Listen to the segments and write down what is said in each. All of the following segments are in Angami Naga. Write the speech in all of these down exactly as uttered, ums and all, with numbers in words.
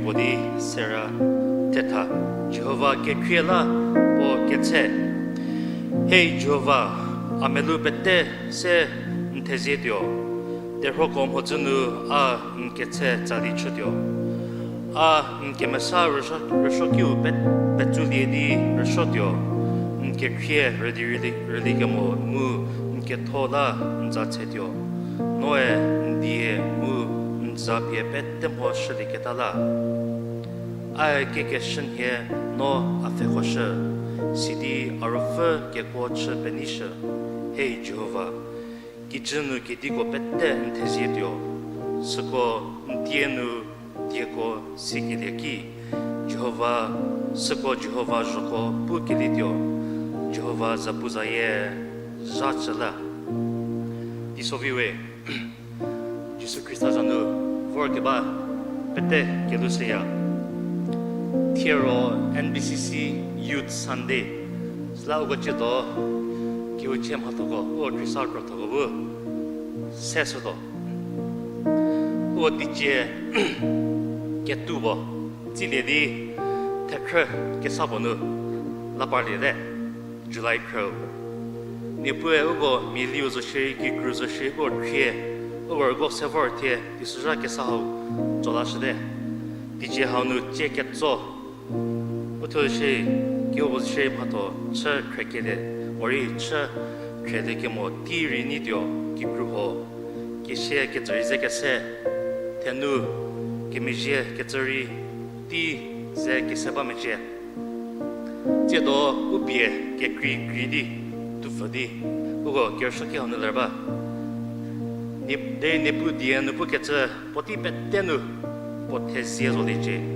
Puo di sera thetha, Jihova kekhrie la puo ketse. Hei Jihova, a melou pete se n thezietuo, terhuoko mhodzü nu a n ketse tsali chütuo. A n kemesa rüsuo, rüsuokiu pe-, petsulie di rüsuotuo, n kekhrie rüdi rüli, rüli kemo mu n ketho la n za tsetuo. Noe n die mu n za pie pete mho shülieketa la. A kekeshünhie no a pfhekhoshü, sidi a ruopfü kekuo chü penishü. Hei Jihova, kijü nu kediko pete n thezietuo, süko n tie nu dieko sikelie ki, Jihova, süko Jihova zhoko pukelietuo, Jihova zapuzayie zha chü la. Teisovi we, Jisu Khrista za nu vorkeba pete kelhou shüya. Thiero N B C C Youth Sunday süla uko ciedo kehouchie mhathoko, uko Khrista krothoko bu se shütuo. Uko teicie ketuo puo tsilie di thekhrü kesa puo nu la parlie te, July khrüu. Niepuue uko mialiu zo shierei, kikru zo shierei, uko khrie, uko rüko se vor thie teisozha kesa hau tso lashüte. Teicie hau nu tsie ketso puo thuo shierei, kehoupuo zo shierei mhatho chü khrekelie, morei chü khrelie kemo tei rei neituo, kikru huo kesia kecü rei ze kese, thenu kemezhie kecü rei tei ze kese ba mecie. Tsiedo u pie kekrei krei di, tupfü di, uko kerüsuoki hau nu ler ba. Nie-, derei Niepuu die nu pukecü puotei pete nu puo thezie zoliecie.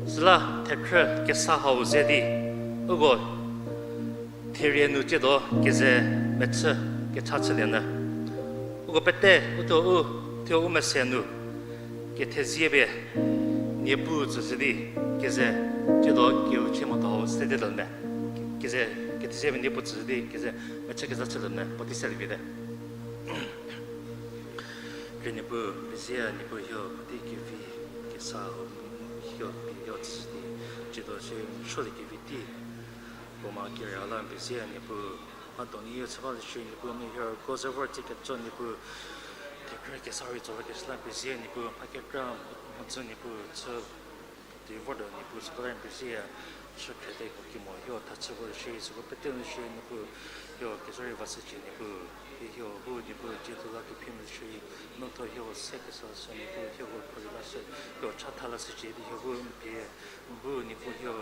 Süla thekhrü kesa hau ze di, uko therie nu tsiedo keze mechü kecha chülie nyü. Uko pete, u thuo u, thuo u mese nu kethezie pie Niepuu tsüshü di, keze tsiedo kehouchie mhatho hau sede lü me. Keze kethezie pie Niepuu tsüshü di, keze mechü keza chülie me, puotei selie vite. Krie Niepuu, pezie Niepuu hio, puotei kevi kesa hau hio, pie hio tsüshü di, tsiedo shie n suolie kevi tei puo ma kere la n pezie Niepuu. Mha donu hie chü ba zo shierei Niepuu, no hie rüko ze vor tsie ketso Niepuu. Thekhrü kesa rei tso ba keshü la n pezie Niepuu, mha kekra mhodzü Niepuu chü di vortuo Niepuu, süko la n pezie. Chü khrete kemo hio thachü vo zo shierei, süko pete nu shierei Niepuu, hio kezha rei vashücie Niepuu. Di hio bu Niepuu, tsiedo la kephi nu shierei, no thuo hio se kesa shü Niepuu, hio bu khorei lashü, hio chatha lashücie di hio bu n pie, n bu Niepuu hio,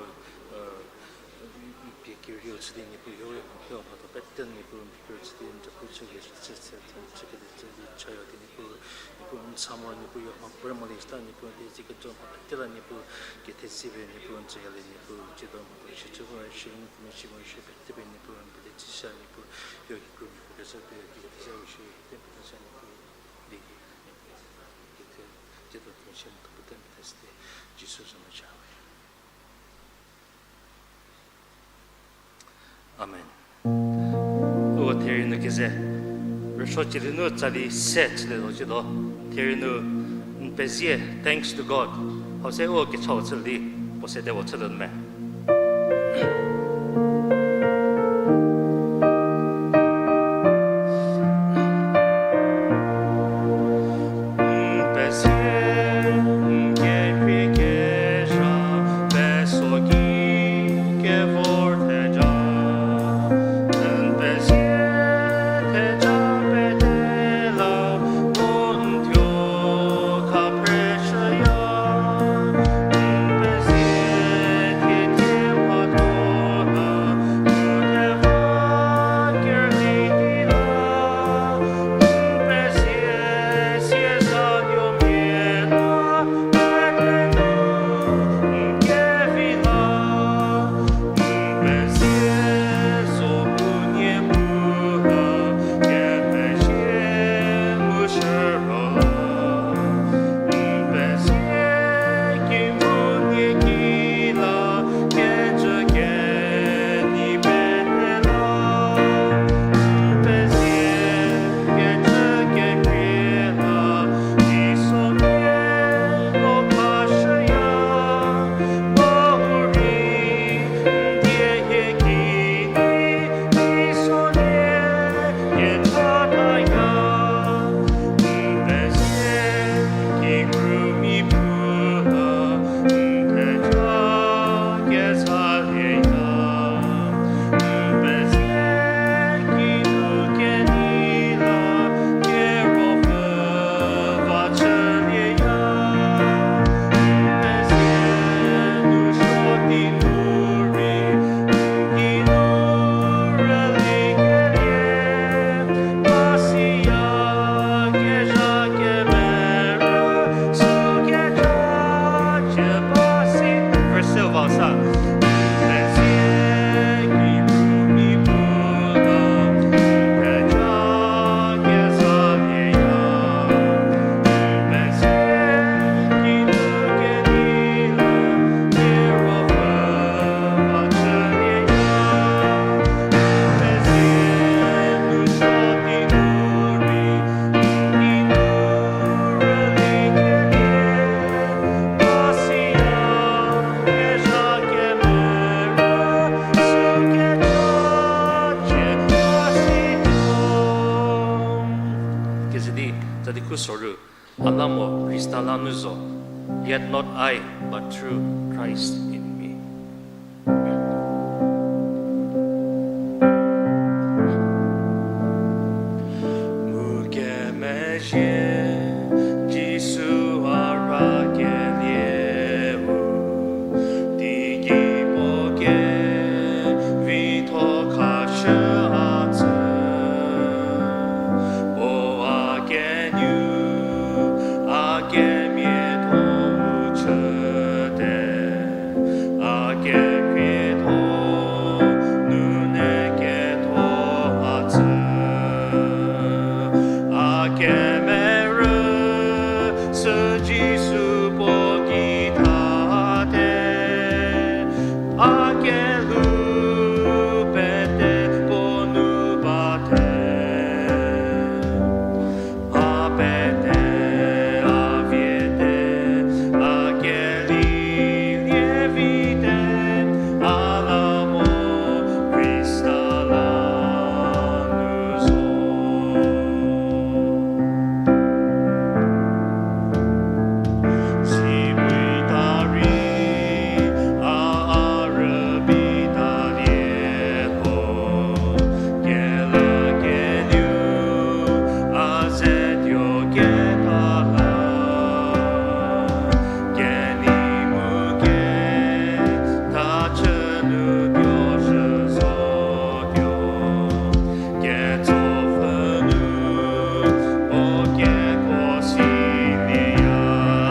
n pie kerieu chü di Niepuu hio, hio mhatho pete Niepuu n pie kerieu chü di n zapu chü kese chü, chü, chü kese chü di chaya di Niepuu, Niepuu n sa moro Niepuu hio mha puorei molie shüta Niepuu, di tsie ketso mha pete la Niepuu, kethezie pie Niepuu n tsüyalie Niepuu, tsiedo mhatho shicü vor shierei, information vor shierei pete pie Niepuu n pete tsüshü Niepuu, hio kikru Niepuu kesa pie kikru kesa vor shierei pete n pete tsüshü Niepuu, di Niepuu, tsiedo information mhatho pete n pete tsü di, Jisu za nu cha we. Amen. Uko therie nu keze rüsuo chülie nu tsali se chülie zo tsiedo. Therie nu n pezie, thanks to God. Hau se uko kechau chülie di puo sede puo chülie nu me. Tsatikhu soru, a la mo Khrista la nu zo, yet not I, but through Christ in me. Mu kemezhie Jisu a rakelieu, teigei puo kevitho khashü a tsü, puo a kenu, a kemiatho u chüte, a kekhrietho nune ketho a tsü, a kemerü sü Jisu puo ki thate, a kelhou pete puo nu bate. A pete, a viete, a kelilie vite, a la mo Khrista la nu zo. Sipui ta rei, a, a rübei talie ho, kela kelieu a ze tuo keta la, kenei mu keta chü nu tuo zhü zotuo. Ketsopfü nu puo kekuo silieya,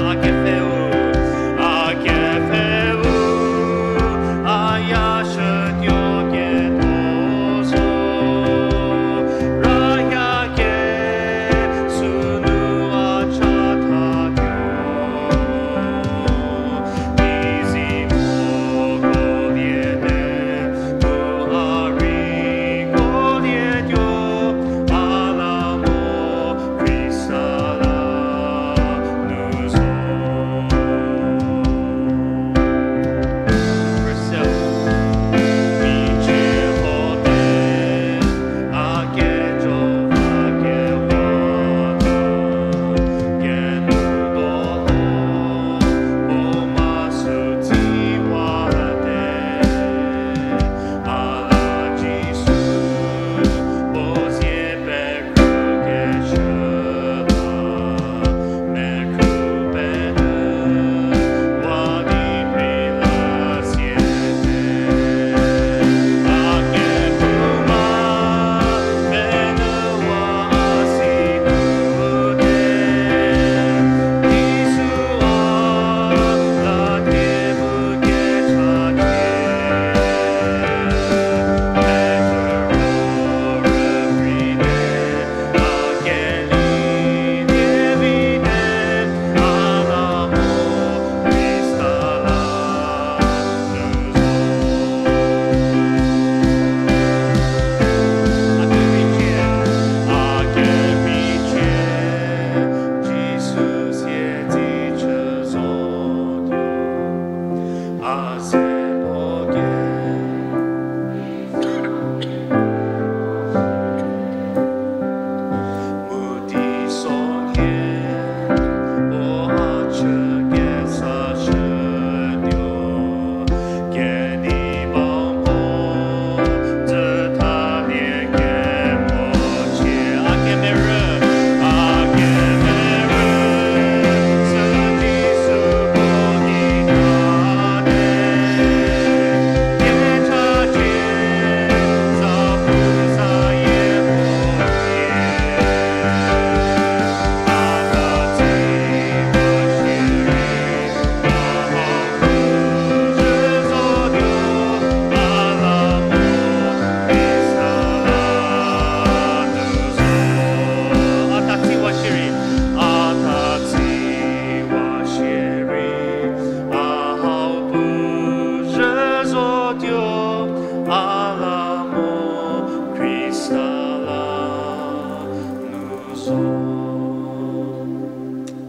a kepfheu, a kepfheu, a yashütuo ketho zo, raya ke sünu a chathatuo.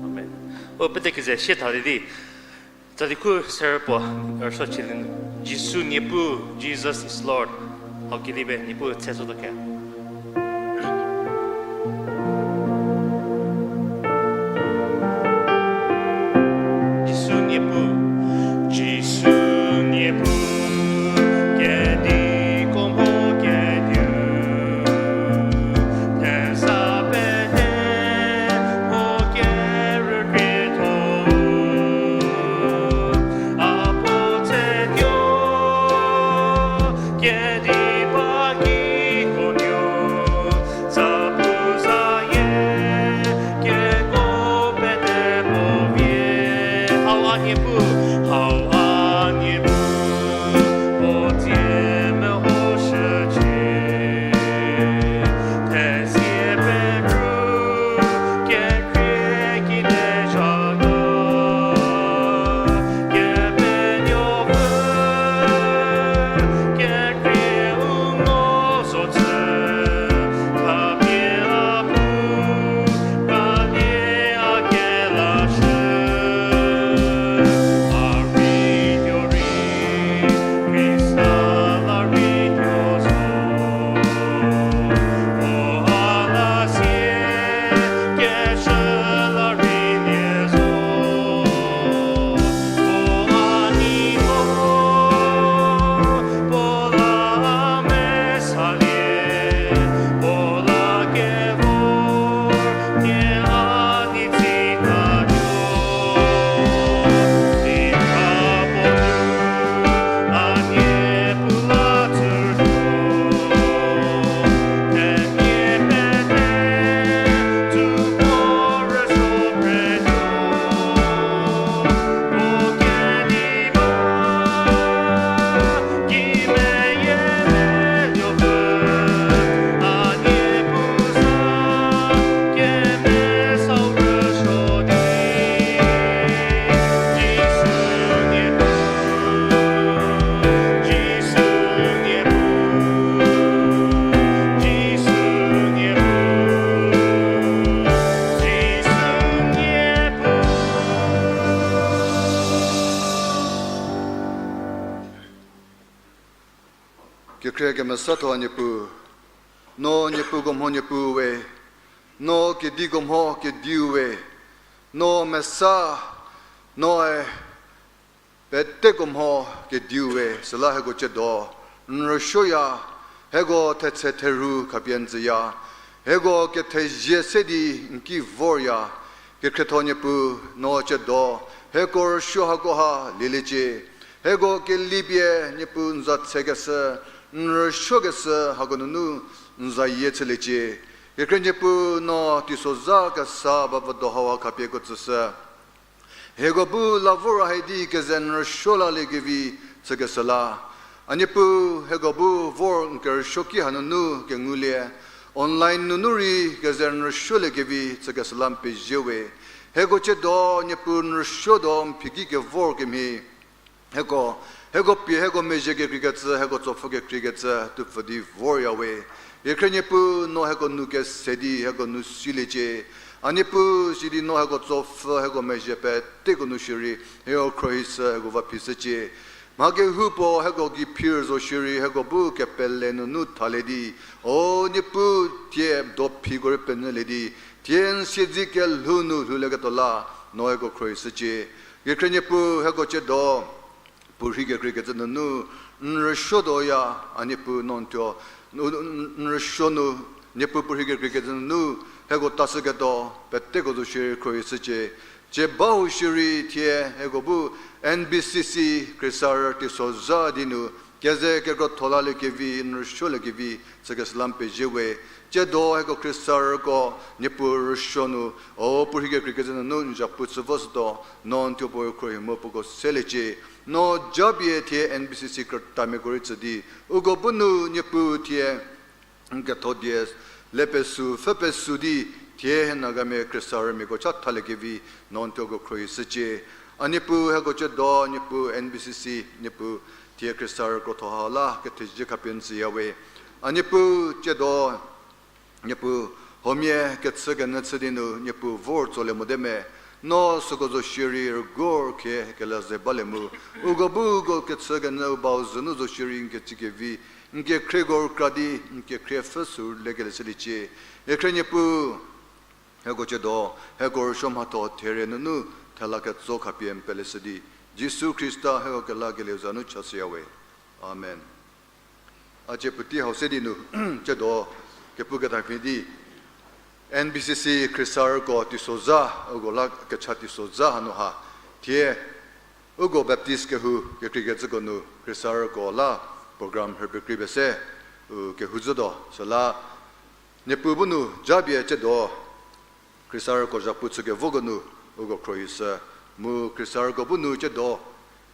Amen. O, pete keze sie thalie di. Tsatikhu serü puo, rüsuo chilin, Jisu Niepuu, Jesus is Lord. Hau kidi be, Niepuu tse sotuo ke. Niepuu, hau a Niepuu, puo dzie mehoshücie. Thezie pekru, kekhrie kide zhako, Kepenuopfü, kekhrie u mo zo tsü, khapie a pu, khapie a kelashü. A rei tuo rei, Khrista la rei tuo zo. Puo a la sie, keshü la rei lie zo. Puo a nei ho, puo la a mesalie, puo la kevor, nie a nei tsitatuo. Di kra puo nu, a Niepuu la tsütuo. Themia pete, tsü puo rüsuo pretuo. Puo keliba, kimeyie menuopfü, a Niepuu za, kemesau rüsuo di. Jisu Niepuu, Jisu Niepuu, Jisu Niepuu, Jisu Niepuu. Kekhrie kemesatho Niepuu, no niepuuko mho Niepuu we, no kediko mho Kediu we, no mesa, noe peteko mho Kediu we, süla hieko tsiedo n rüsuoya, hieko thetse therhu khapie n tsüya, hieko kethezie se di n ki vorya. Kekhrietho Niepuu, no tsiedo hieko rüsuo hakoha lieliecie. Hieko kelipie Niepuu n za tsekeshü, n rüsuokeshü hako nunu n zayie chüliecie. Kekhrie Niepuu, no teisozha kesa ba vüdo hawa khapieko tsüshü. Hieko bu la vor a hedi keze n rüsuo laliekevi chükeshü la, a Niepuu, hieko bu vor n kerüsuoki hanunu kengulie, online nunu rei keze n rüsuoliekevi chükeshü la n pezie we. Hieko tsiedo Niepuu n rüsuotuo n phiki kevor kemhie hieko, hieko pie hieko mezhie kekreikecü, hieko tsopfü kekreikecü tupfü di vorya we. Kekhrie Niepuu, no hieko nou kese di hieko nou siliecie. A Niepuu, sidi no hieko tsopfü hieko mezhie peteko nu shierei hieko khruohishü, hieko va phishücie. Mha kehoupuo hieko gei phir zo shierei hieko bu kepele nunu thalie di, o Niepuu, thie dophiko rei penyülie di, thie n siedze kelhou nu lhoulieketuo la no hieko khruohishücie. Kekhrie Niepuu, hieko tsiedo puorhi kekreikecü nunu n rüsuotuoya, a Niepuu, no n thuo n rüsuo nu, Niepuu, puorhi kekreikecü nunu hieko tashüketuo peteko zo shierei khruohishücie. Cie ba hu shierei thie hieko bu N B C C khriesarü teisozha di nu keze kekrotho laliekevi, n rüsuoliekevi chükeshü la n pezie we. Tsiedo hieko khriesarüko Niepuu rüsuo nu, o puorhi kekreikecü nunu n zapu chü voshütuo, no n thuo puo khruohi mu puoko seliecie. No japie thie N B C C krütamiako rei tsü di uko bu nu Niepuu thie n ketho die le pesü pfhe pesü di thie Nagamia khriesarümiako cha thaliekevi no n thuoko khruohishücie. A Niepuu, hieko tsiedo Niepuu N B C C Niepuu thie khriesarü krotho ha la kethezie khapie n tsüya we. A Niepuu, tsiedo Niepuu, huomia kechükenyü chü di nu Niepuu vor tsolie mote me, no süko zo shierei rügor khie kela ze balie mu, uko bu uko kechükenyü u bau zünu zo shierei n ketsikevi, n kekhrieko rükra di n kekhrie pfhü sü lekelie shüliecie. Kekhrie Niepuu, hieko tsiedo hieko rüsuo mhatho therie nunu thela ketso khapie n peleshü di, Jisu Khrista hieko kelakelieu za nu chashüya we. Amen. A cie puotei hau se di nu, tsiedo kepuketa khie di, N B C C khriesarüko teisozha, uko la kecha teisozha hanu ha, thie uko Baptist kehou kekreikecüko nu khriesarüko la program rhüpie krie pie se u kehou zhütuo, süla Niepuu bu nu japie tsiedo khriesarüko zhapu chükevoko nu uko khruohishü, Mu khriesarüko bu nu ciedo,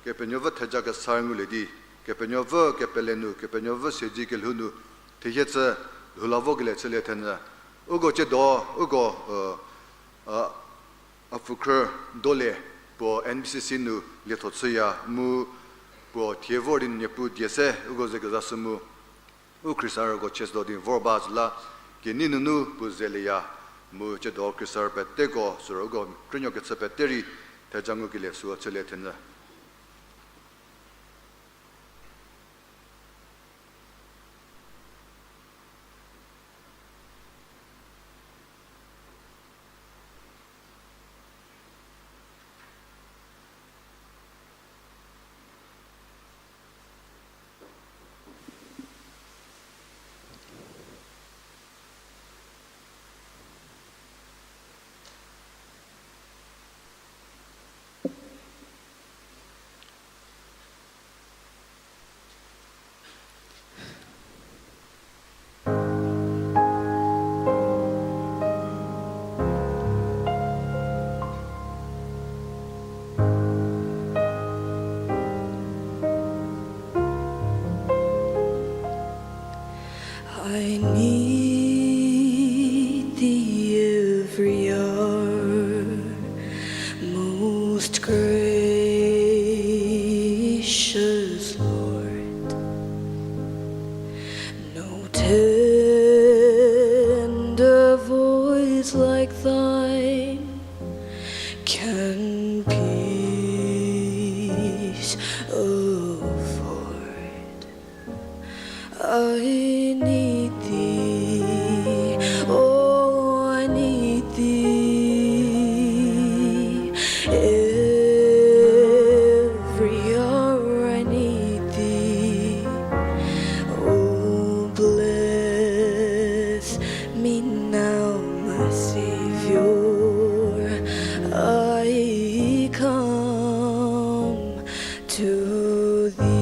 Kepenuopfü theja kesa ngulie di, Kepenuopfü kepele nu, Kepenuopfü siedze kelhou nu, thehie chü lhou la vokelie chülie thenyü. Uko ciedo, uko, a, a pfükhrü Dolie, puo N B C C nu lietho chüya, mu puo thie vor di Niepuu die se uko ze kezashü mu, u khriesarüko chiedo di vor ba zü la, kenei nunu puo zelieya, mu ciedo khriesarü peteko, siro uko krünuo kechü pete rei, theja ngukelie süu chülie thenyü. I need thee every hour, most gracious Lord. No tender voice like thine can peace afford. I need thee, oh, I need thee. Every hour I need thee. Oh, bless me now, my Savior. I come to thee.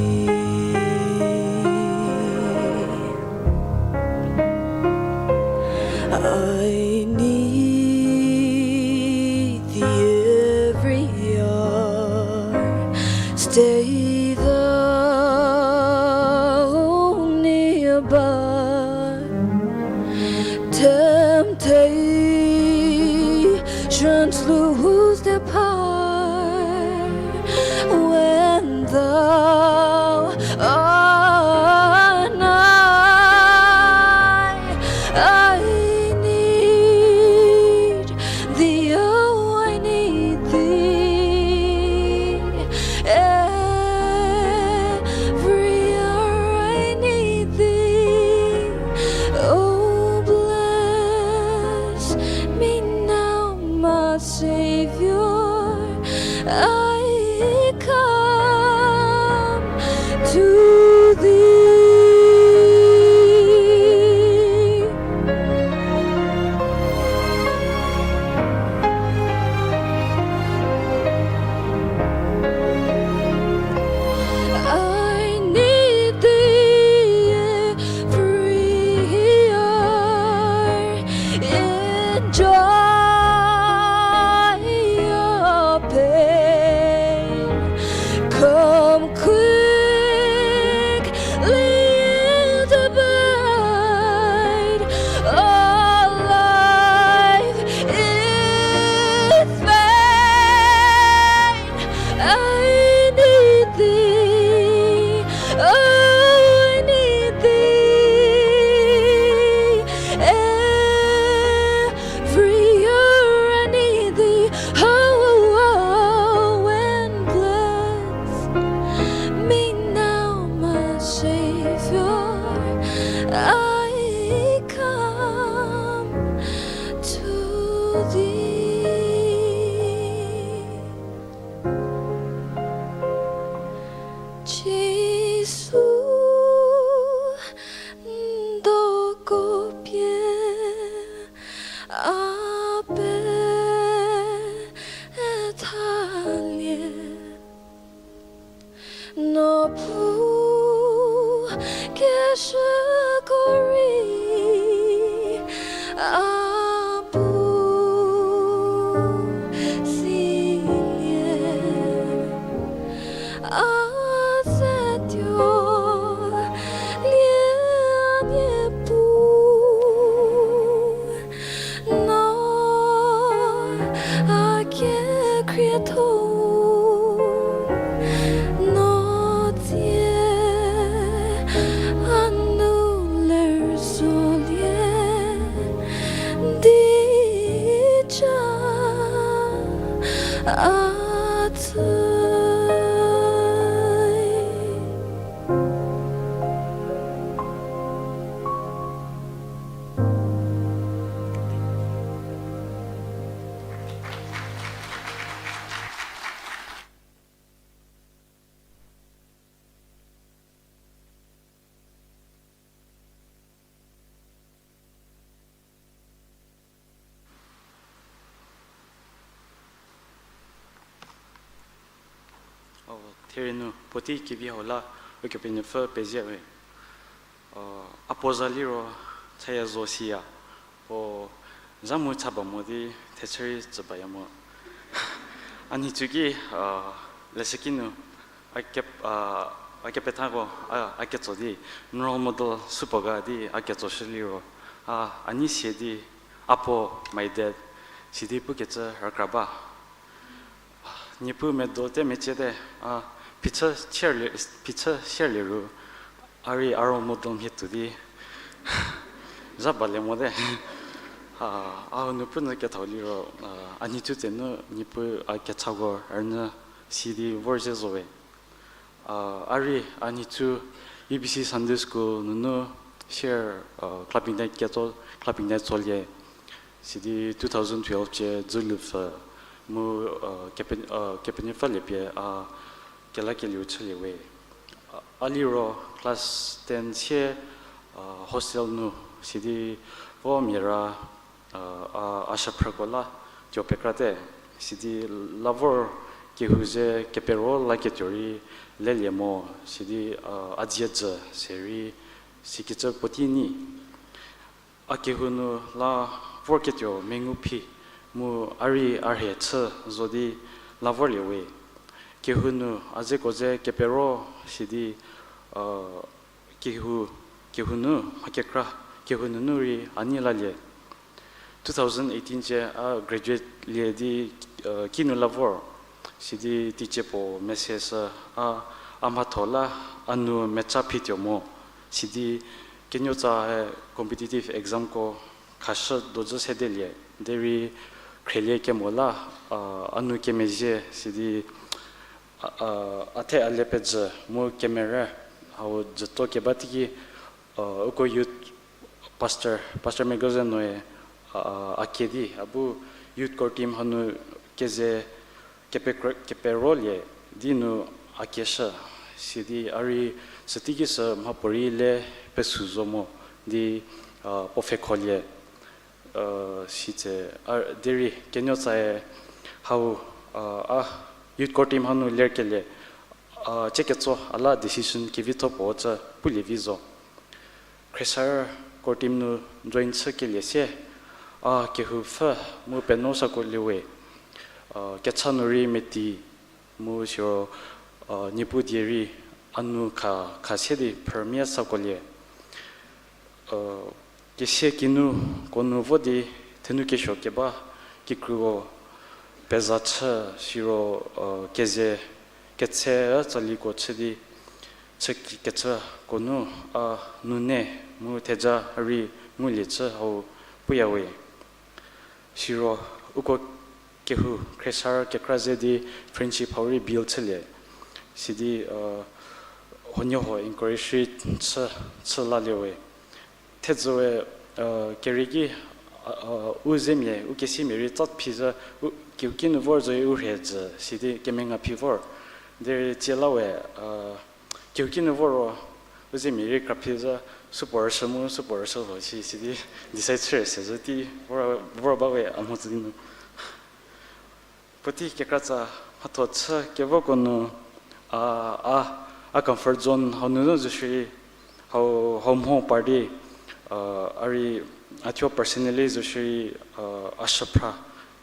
I need thee every hour. Stay thou nearby. Temptations lose their power when thou art nigh. I need thee, oh, I need thee. Every hour I need thee. Oh, bless me now, my Savior. I come to thee. I need thee every hour in joy or pain. Khrietho, no tsie a nu ler solie, di cha a tsü. O, therie nu puotei kevi hau la Ukepenuopfü pezie we. A puo za liro chaya zo siya, puo za mu cha ba mo di thechü rei tsü baya mo. A nhicu ki, a, leshüki nu a ke, a, a kepethako a, a ketso di, n role model supuo ga di a ketsoshü liro, a, a nei sie di, a puo, my dad, sidi pukecü rükra ba. Niepuu medo te meciete, a, phichü share lie, phichü share lie ru, a rei a role model mhie tuo di zha balie mote. A, a nupfü nyü kethau liro, a, a nhicu tsenu Niepuu a kechako rünyü sidi vor ze zo we. A, a rei a nhicu U B C Sunday School nunu share, a, clubbing night ketso, clubbing night tsolie. Sidi two thousand twelve cie dzülupfü mu, a, Kepe-, a, Kepenuopfü lie pie a kelakelieu chülie we. A, a liro class ten sie, a, hostel nu, sidi vo mia ra, a, a, a shüphrüko la tuo pekrate, sidi la vor kehou ze kepero laketuo rei lelie mo, sidi, a, a dzie jü se rei sikecü puotei nyi. A kehou nu la vorketuo mengu phi mu a rei a rhie chü zo di la vorlie we. Kehou nu a zeko ze kepero sidi, a, kehou, kehou nu mha kekra, kehou nunu rei a nei lalie. Two thousand eighteen cie a graduate lie di, a, kinu la vor. Sidi teicie puo message, a, a mhatho la a nu mecha phituo mo. Sidi kenuotsa he competitive examko khashü dojü sedelie. Derei khrielie kemo la, a, a nu kemezhie sidi, a, a, a the a le pejü mu kemerü hau jütuo keba teiki, a, uko youth pastor, Pastor Megoze noe, a, a kie di a bu youth core team hanu keze kepe-, keperolie di nu a kieshü, sidi a rei süteiki sü mhapuorei le pesü zo mo di, a, puo pfhekholie, a, sitse, a, derei kenuotsae hau, a, a youth core team hanu lerkelie, a, cieketso a la decision kevitho puo cü pulie vi zo. Khriesarü core team nu join chükelie sie, a kehou pfhü mu penuo sako liewe, a, kecha nu rei meti mu siro, a, Niepuu die rei a nu kha, kha sie di phrümia sakolie. A, kesie kinuko nu vo di thenu kesuo keba kikruko peza chü siro, a, keze ketse tsaliko chü di chü kecüko nu a nune mu theja rei ngulie chü hau puya we. Siro uko kehou khriesarü kekra ze di friendship hau rei build chülie. Sidi, a, huoniehuo encourage rei chü, chü lalie we. Thedzüwe, a, kerieki, a, a, u zemia, u kesiamia rei tsa phi zhü, u, kehouki nu vor zo u rhie jü, sidi kemenga phi vor. Derei tsie la we, a, kehouki nu vor ro, u zemia rei kra phi zhü, supuo rüshü mu, supuo rüshü zo shi, sidi decide chüre se zhü tei, vor, vor ba we a mhodzü di nu. Puotei kekratsa mhatho chü kevoko nu, a, a, a comfort zone hau nunu zo shierei, hau, hau mho par di, a, a rei, a thuo personally zo shierei, a, a shüphra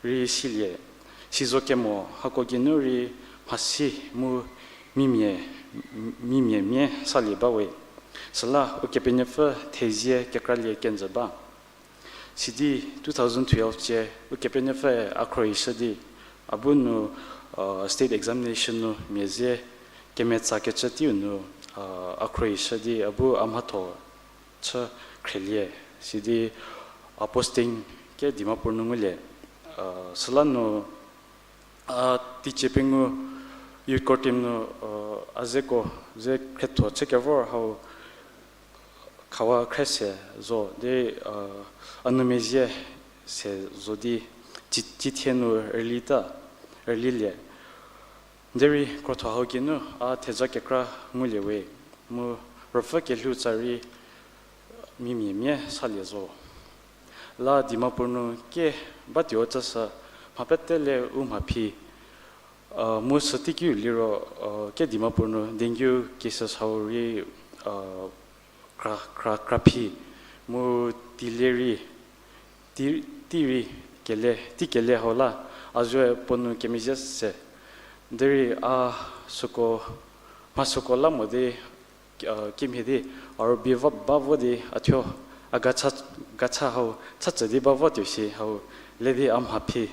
rei silie. Sizo kemo hako geinu rei mhasi mu mimia, mimia mia salie ba we. Süla Ukepenuopfü thezie kekralie kenjü ba. Sidi two thousand twelve cie Ukepenuopfü a khruohishü di, A bu nu, uh, state examination nu mia zie kemetsakecü teiu nu, uh, a khruohishü di a bu a mhatho chü khrielie, sidi a posting ke Dimapur nu ngulie. Uh, süla nu, a teicie pengou youth core team nu, uh, a zeko ze khrietho chükevor hau khawa khriese zo di, uh, a nou mia zie se zo di, ci, cithie nu rüli ta, rülilie. Derei krotho hau geinu a theza kekra ngulie we, mu ruopfü kelhou tsa rei mimia mia salie zo. La Dimapur nu ke batuo tsüshü mha pete le u mha phi, uh, mu süteikiu liro, uh, ke Dimapur nu dengue cases hau rei, uh, kra, kra, kra phi, mu teilie rei, tei, tei rei kele, tei kele hau la, a zoe puo nu kemezhie se. Derei a süko, mha süko la mo di, uh, kimhie di, a rübei va, ba vo di, a thuo, a gacha, gacha hau, cha tsü di ba votuo shi hau, le di a mha phi.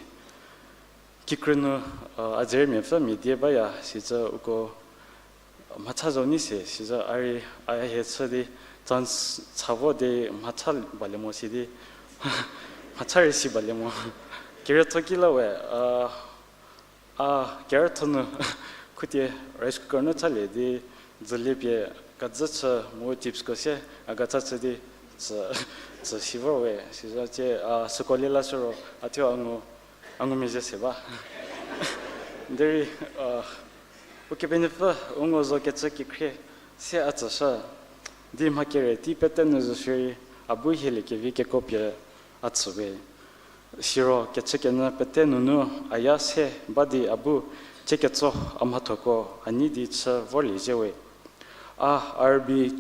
Kikrü nu, uh, a dzeremiapfü mia die baya, sicü uko mhacha zo nyi se, sicü a rei, a hie chü di, chance cha vo di mhacha balie mo si di, mhacha rei si balie mo. Kerietho ki la we, uh, a kerietho nu, khutie rice cooker nu chalie di, dzülie pie, kadzü chü mu chipsko sie, a gacha chü di, tsü, tsü si vor we, sicü tie, a süko lie la shü ro, a thuo a ngu, a ngumezhie se ba. Derei, uh, Ukepenuopfü u ngu zo kecü kekhrie se a tsüshü. Di mha kere tei pete nu zo shierei a bu hieliekevi keko pie a tsü we. Siro kechükenyü pete nunu a ya se ba di a bu, chie ketso a mhathoko a nei di chü vorlie zhie we. A, a rübei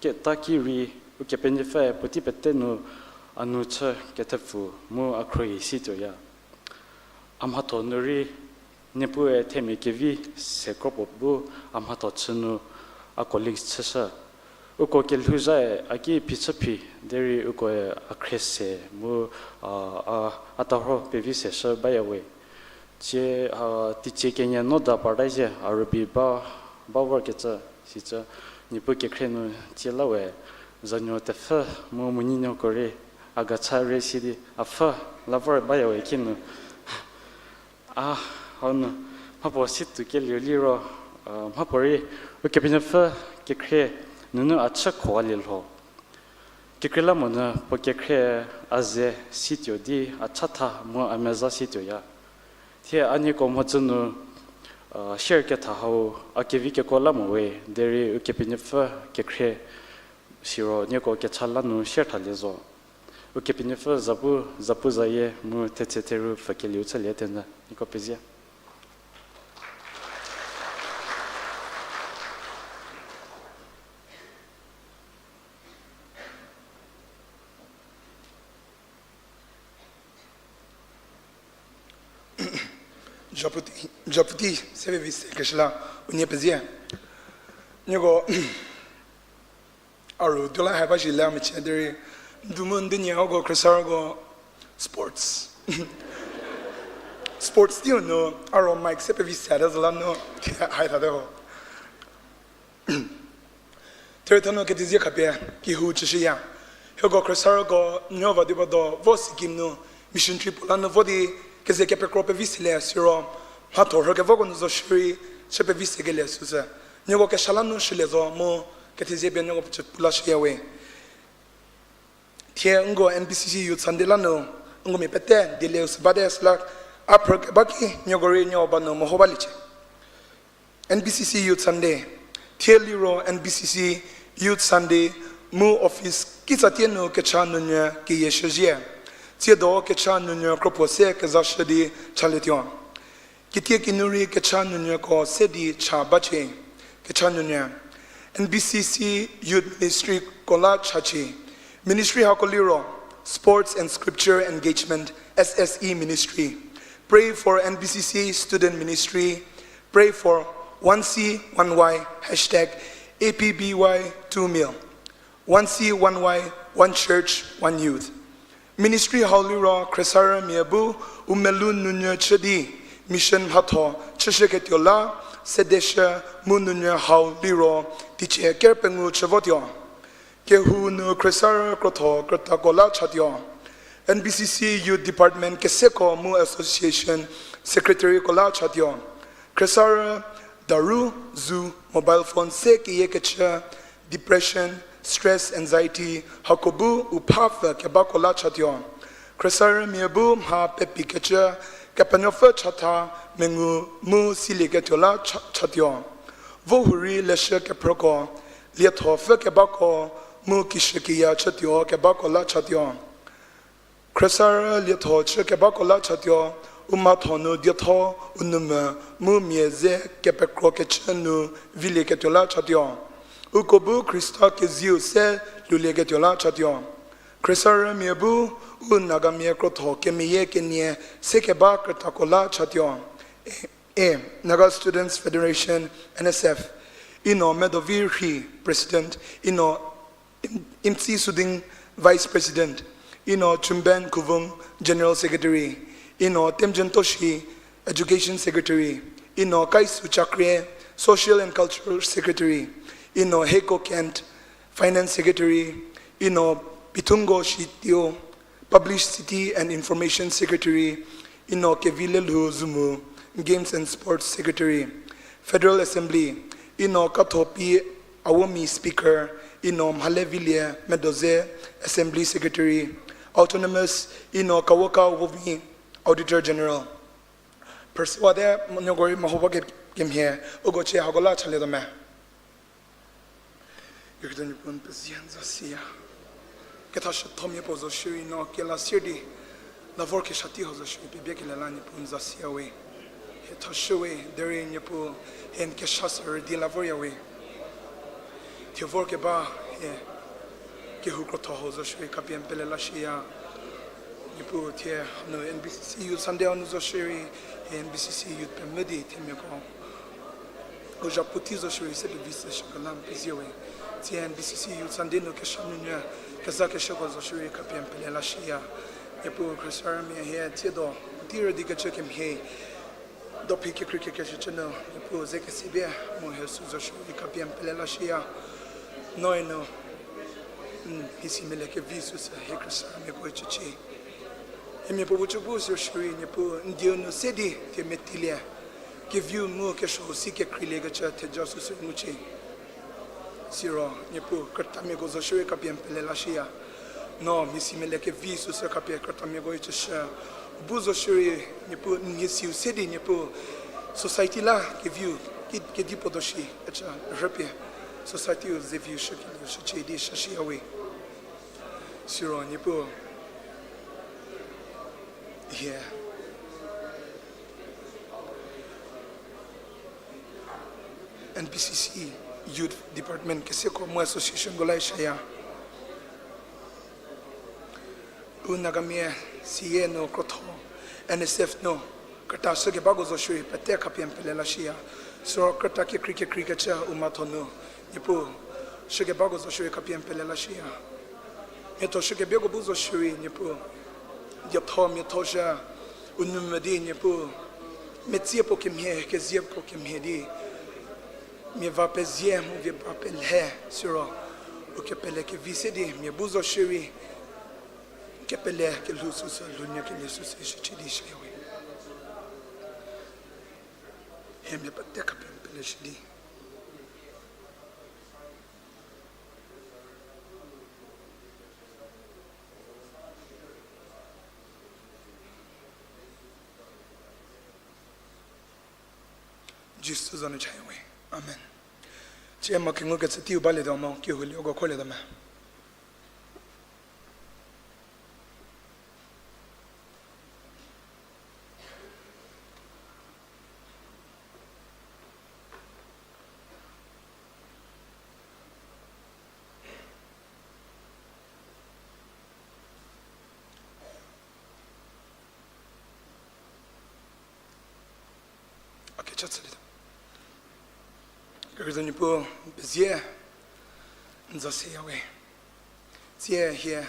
keta ki rei, Ukepenuopfü puotei pete nu a nu chü kethepfu mu a khruohi situoya. A mhatho nu rei, Niepue themia kevi se kropuo bu a mhatho chü nu a colleague chüshü. Uko kelhouzhae a ki phichü phi, derei ukoe a khrie se mu, a, a, a tarho pevi se shü baya we. Tie, a, teicie kenie no da parta zhie a rübei ba, ba vorkecü, sicü, Niepuu kekhrie nu tie la we, zanuo tepfü mu menyinuoko rei, a gacha rei si di, a pfhü la vor baya we kinu. A, hau nu, mhapuo si tuo kelieu liro, a, mhapuorei, Ukepenuopfü kekhrie nunu a chü khowalie lho. Kekreilamonyü puo kekhrie a ze situo di a chatha mu a meza situoya. Thie a nieko mhodzü nu, a, share ketha hau a kevi kekuo la mo we, derei Ukepenuopfü kekhrie siro nieko kecha la nu share thalie zo. Ukepenuopfü zapu, zapu zayie mu thetse theru pfükelieu chülie thenyü, nieko pezie. Japuti, japuti, se pevi se keshü la, unie pezie. Nieko, a ru tuo la ha ba shi la mechie derei, ndu mu ndu nie uko khriesarüko sports. Sports teiu nu, a ro mic se pevi se de zo la nu, hai thate ho. Therie thanu kethezie khapie, kehou chüshüya. Hieko khriesarüko nuo va di ba do, vo Sikkim nu, mission trip la nu vo di, keze kepekro pevi selie siro, mhatho rhükevoko nu zo shierei, chü pevi sekelie süsü. Nieko kesha la nu shülie zo mu, kethezie pie nieko puo chü pu la shüya we. Thie nko N B C C Youth Sunday la nu, nko mia pete dielieu sü bate süla, a phrü keba ki nieko rei nuo ba nu meho baliecie. N B C C Youth Sunday, thie liro N B C C Youth Sunday mu office kitsatie nu kecha nunyü keyieshüzhie. Tsiedo kecha nunyü kropuo se kezashü di chalietuo. Kitiekinu rei kecha nunyüko se di cha bacie. Kecha nunyü. N B C C Youth Ministry ko la chacie. Ministry hako liro, Sports and Scripture Engagement, S S E Ministry. Pray for N B C C Student Ministry. Pray for one C one Y, hashtag A P B Y two mil. One C one Y, one church, one youth. Ministry hau liro khriesarümia bu u melou nunyü chü di mission mhatho chüshüketuo la sedeshü mu nunyü hau liro teicie ker pengou chü votuo. Kehou nu khriesarü krotho krütako la chatuo. N B C C Youth Department keseko mu Association Secretaryko la chatuo. Khriesarü daru, zu, mobile phone se keyiekechü, depression, stress, anxiety, hako bu u phapfü kebako la chatuo. Khriesarümia bu mha pepikecü, Kepenuopfü chatha, mengu mu silieketuo la cha- chatuo. Vohurei leshü kephrüko, lietho pfü kebako, mu kishükiya chütuo kebako la chatuo. Khriesarü lietho chü kebako la chatuo, u mhatho nu dietho, u numvü, mu mia ze kepekrokecü nu vilieketuo la chatuo. Uko bu Khrista kezieu se lhoulieketuo la chatuo. Khriesarümia bu u Nagamia krotho kemeyie kenie se keba krütako la chatuo. E, Naga Students Federation, N S F, Ino Medovi Rhie, President, Ino Im- Imtsi Suding, Vice President, Ino Chumben Kuvung, General Secretary, Ino Temjen Toshi, Education Secretary, Ino Kaisu Chakre, Social and Cultural Secretary, Ino Heiko Kent, Finance Secretary, Ino Pithungo Shitio, Publicity and Information Secretary, Ino Kevilelhou Zumu, Games and Sports Secretary, Federal Assembly, Ino Kathopi Awomi, Speaker, Ino Mhalevilie Medoze, Assembly Secretary, Autonomous, Ino Kawoka Wovi, Auditor General. Perswade monyoko rei meho ba ke- kemhie, uko chie hako la chalietuo me. Kekreitho Niepuu, n pezie n za siya. Kethashüthomia puo zo shierei no kela sier di, la vor kesha tei hau zo shierei pie bie kelie la Niepuu n za siya we. Hie thashü we, derei Niepuu, hie n kesha sü rüdi la vorya we. Thie vor keba, hie kehou krotho hau zo shierei khapie n pele la shiya. Niepuu thie hanu N B C C Youth Sunday hanu zo shierei, hie N B C C Youth pemvü di themiako u zhapu tei zo shierei se pevi sü shükela n pezie we. Tsie N B C C Youth Sunday nu kesha nunyü, kezakeshüko zo shierei khapie n pele la shiya. Niepuu khriesarümia hie tsiedo, tei rüdikecü kemhie, dophi kekreikeshü cü nu, Niepuu ze kesebie, mu hie sü zo shierei khapie n pele la shiya. Noe nu, n hie si mele kevi süsü hie khriesarümiako chücie. Hie mia puo bu cü bu sü shierei Niepuu n dieu nu se di thie metilie. Keviu mu kesuou si kekreiliekecü theja süsü ngucie. Siro Niepuu krütamiako zo shierei khapie n pele la shiya. No mia si mele kevi süsü khapie krütamiako chüshü. Bu zo shierei Niepuu n hie siu se di Niepuu society la keviu ki- kedipuo do shi kecü rhüpie society-u zeviu shükelieu shücie di shüshiya we. Siro Niepuu hie N B C C Youth Department keseko mu associationko la shaya. U Nagamia siye nu krotho, N S F nu krüta shükebako zo shierei pete khapie n pele la shiya. Siro krüta kekrei kekreikecü u mhatho nu, Niepuu, shükebako zo shierei khapie n pele la shiya. Miatho shükebieko bu zo shierei Niepuu, dietho miatho zhü, u numvü di Niepuu, metsie puo kemhie, kezie puo kemhie di, mia va pezie mu vie ba pelhe, siro u kepele kevi se di mia bu zo shierei kepele kelhou süsü lhounyükelie süsü shücie di shaya we. Hie mia pete khapie n pele shi di Jisu za nu chaya we. Amen. Tsie ma kengukecü teiu balietuo mo, kehou lieko kholietuo me. A kecha chülietuo. Kekreitho Niepuu, pezie, n za seya we. Tsie hie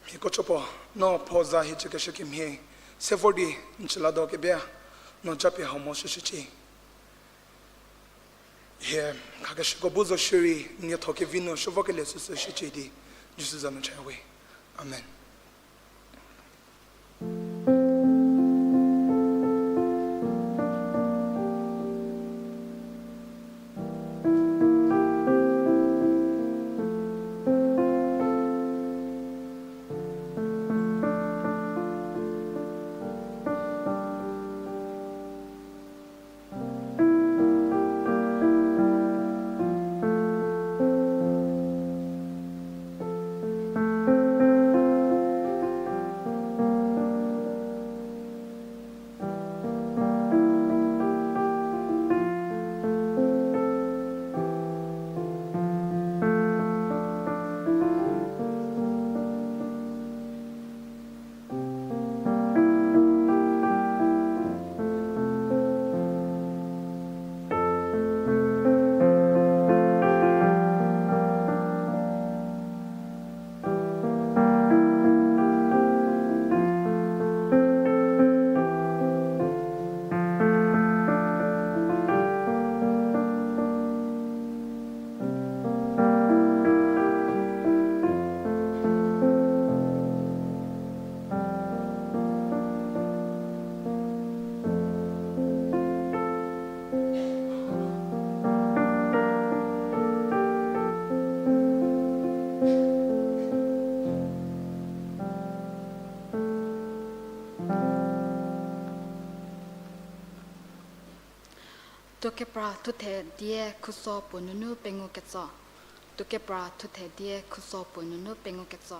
Hieko chüpuo, no pho za hie chükeshü kemhie, se vor di n chü la do kebie, no japie hau mo shüshücie. Hie khakeshüko bu zo shierei, n lietho kevi nu shü vokelie süsü shücie di, Jisu za nu cha we. Amen. Tuokepra thuthe die khuso puo nunu pengou ketso. Tuokepra thuthe die khuso puo nunu pengou ketso.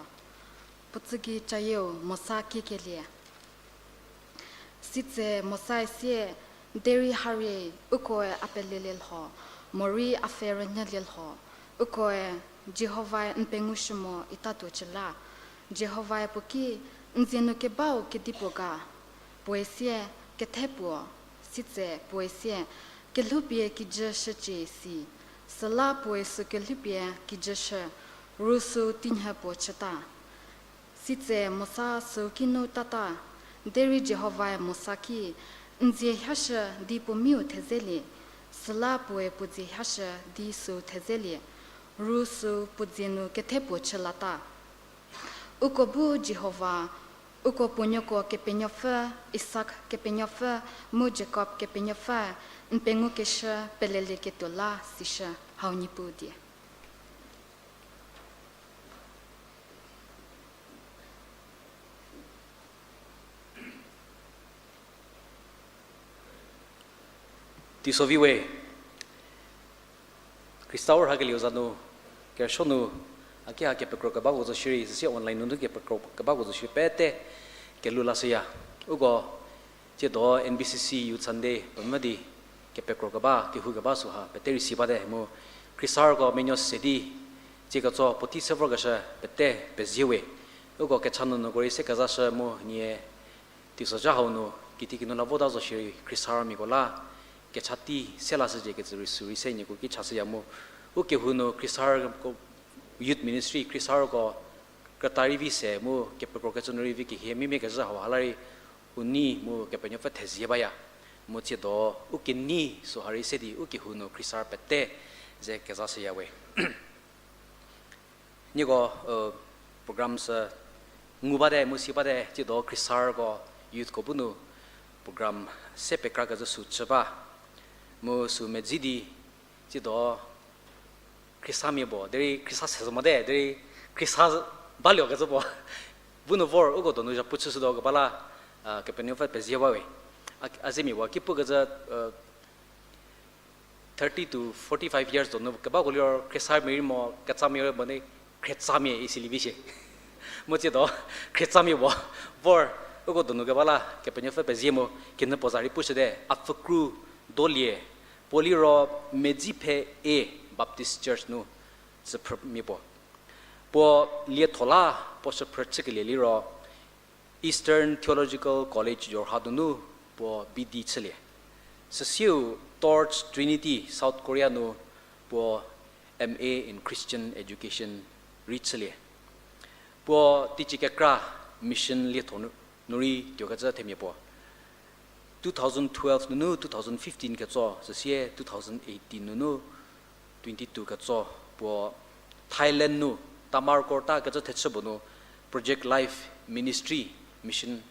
Puotsü gei cayieu Mosa kiekelie. Sitse Mosae sie, derei harie, ukoe a pelelie lho, morei a pfhe rünyülie lho, ukoe Jihovae n pengushü mo itatuo chü la. Jihovae puo ki, n dzie nu kebau kedipuo ga? Puoe sie, kethe puo. Sitse puoe sie, kelhoupie kijü shücie si. Süla puoe sü kelhoupie kijü shü, ru sü tinyhü puo chüta. Sitse Mosa süu ki nu tata, derei Jihovae Mosa ki, n dzie hiashü di puo miu thezelie, süla puoe puo dzie hiashü di süu thezelie, ru süu puo dzie nu kethe puo chü lata. Uko bu Jihova, uko puonuoko Kepenuopfü, Isak Kepenuopfü, mu Jakob Kepenuopfü, n pengukeshü pelelieketuo la sishü, hau Niepuu die. Teisovi we, Khrista u rhakelieu za nu, kerüsuo nu, a ki ha kepekro kebako zo shierei, süsie online nunu kepekro kebako zo shierei pete kelhou lashüya. Uko tsiedo N B C C Youth Sunday pemvü di kepekro keba, kehou keba süha pete rei si bate mu Khrista rüko menuo se di, tsie ketso puotei se vorkeshü pete pezie we. Uko kecha nunu ko rei se kezashü mu nie teisozha hau nu, kitiekinu la vota zo shierei Khrista rümiako la kecha tei se lashücie kecü rei sü rei se nieko ki chashüya mu. U kehou nu Khrista rüko Youth Ministry, Khrista rüko krüta rei vi se mu kepekro kecü nu rei vi kehie mimia kezhü hau ha la rei u nei mu Kepenuopfü thezie baya. Mu tsiedo u kenei süha rei se di u kehou nu Khrista pete ze kezashüya we. Nieko, program sü ngu bate mu si bate, tsiedo Khrista rüko youthko bu nu program se pekra kezhü sü chü ba. Mu sü medzi di, tsiedo Khristamia puo, derei Khrista se zo mote, derei Khrista balio kecü puo bu nu vor uko donu zhapu chüshütuo keba la, Kepenuopfü pezie bawe. A, a zemia puo ki pukecü, thirty to forty-five years donu kebako liro Khristamia rei mo, ketsamia rei mo di, khrietsamia isi lievi shie. Mu tsiedo khrietsamia puo vor uko donu keba la Kepenuopfü pezie mu, kinu puo za rei pushüte, a pfükru dolie, puo liro Medziphe A Baptist Church nu tsüphrümia puo. Puo lietho la puo shüphrü chükelie liro Eastern Theological College Jorhat nunu puo B D chülie. Süsieu Torch Trinity, South Korea nu puo M A in Christian Education rei chülie. Puo teicie kekra mission lietho nu, nu rei tuokecü themia puo. Two thousand twelve nunu two thousand fifteen ketso, süsie two thousand eighteen nunu twenty-two ketso, puo Thailand nu Tamarkor ta kecü thechü puo nu Project Life Ministry Mission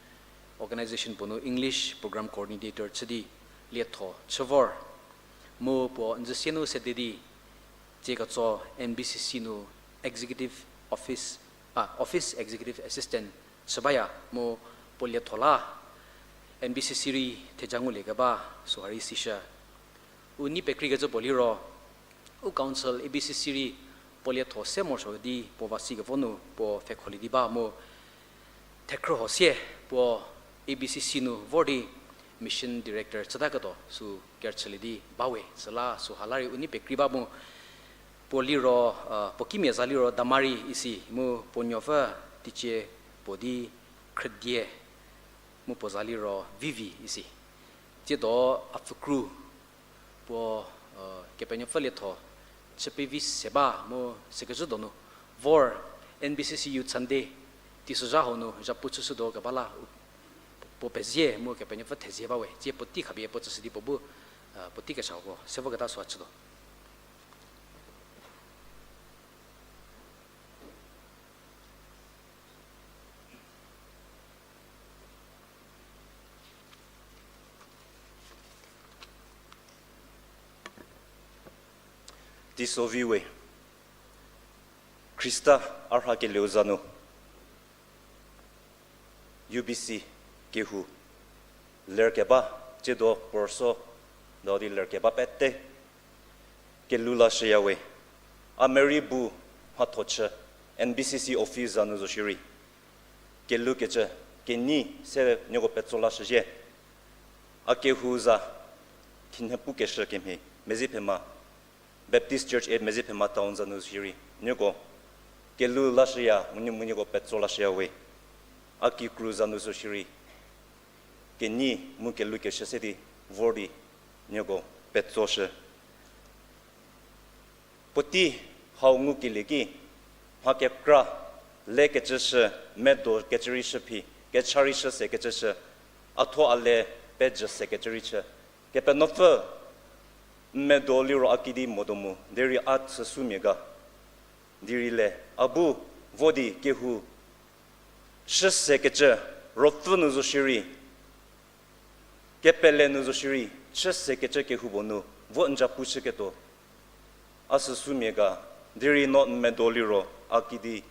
Organization puo nu English Program Coordinator chü di lietho chü vor. Mu puo n zü sie nu sede di, tsie ketso N B C C nu executive office, a, office executive assistant chü baya mu puo lietho la N B C C rei theja nguliekeba süha rei sishü. U nei pekreikecü puo liro, u council A B C C rei puo lietho se morosuo di puo va sikevo nu puo pfhekholie di ba mu thekhrüho sie puo A B C C nu vor di mission director chütaketuo sü kerüchülie di bawe, süla süha la rei u nei pekrei ba mu puo liro, puo kimia za liro Damari isi mu puo nuopfü teicie puo di Khrüdie mu puo za liro Vivi isi. Tsiedo a pfükru puo, Kepenuopfü lietho chü pevi se ba mu sekecü donu vor N B C C Youth Sunday teisozha hau nu zhapu chüshütuo keba la u, puo pezie mu Kepenuopfü thezie bawe. Tsie puotei khapie puo tsüshü di puo bu, puotei kechako se voketa süha chütuo. Teiso vi we, Khrista a rhakelieu za nu, U B C kehou lerkeba, tsiedo puo rüso dau di lerkeba pete kelhou lashüya we. A merei bu mhatho chü, N B C C office za nu zo shierei kelhoukecü kenei se nieko petso lashüzhie. A kehou za, thie pukeshü kemhie, Medziphema, Baptist Church A, Medziphema Town za nu zo shierei nieko kelhou lashüya, mu nie, mu nieko petso lashüya we. A kikru za nu zo shierei kenei mu kelhoukeshü se di vor di nieko petsoshü. Puotei hau ngukelie ki, mha kekra lekecü shü, medo kecü rei shü phi, kecha rei shü sekecü shü, a thuo a le pejü sekecü rei chü. Kepenuopfü n medo liro a kidi modo mu, derei a chüsumia ga. Derei le, a bu vo di kehou shü sekecü, ruopfü nu zo shierei, kepele nu zo shierei, chü sekecü kehoupuo nu vo n zapu chüketuo a süsumia ga, derei no n medo liro a kidi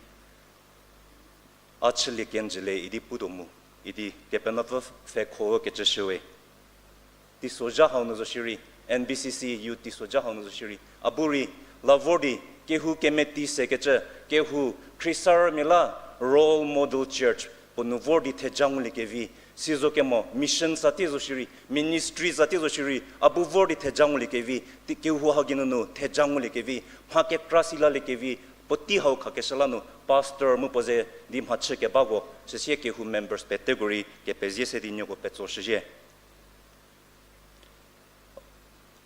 a chülie kenjü le idi putuo mu, idi Kepenuopfü pfhekho kecü shüwe. Teisozha hau nu zo shierei, N B C C youth teisozha hau nu zo shierei, a bu rei la vor di kehou kemeti sekecü, kehou khriesarümia la role model church puo nu vor di theja nguliekevi, sizo kemo mission sa tei zo shierei, ministry sa tei zo shierei, a bu vor di theja nguliekevi, kehou ha geinunu theja nguliekevi, mha kekra si laliekevi, puotei hau khakeshü la nu pastor mu puo ze di mhachü kebako, süsie kehou members peteko rei kepezie se di nieko petso shüzhie.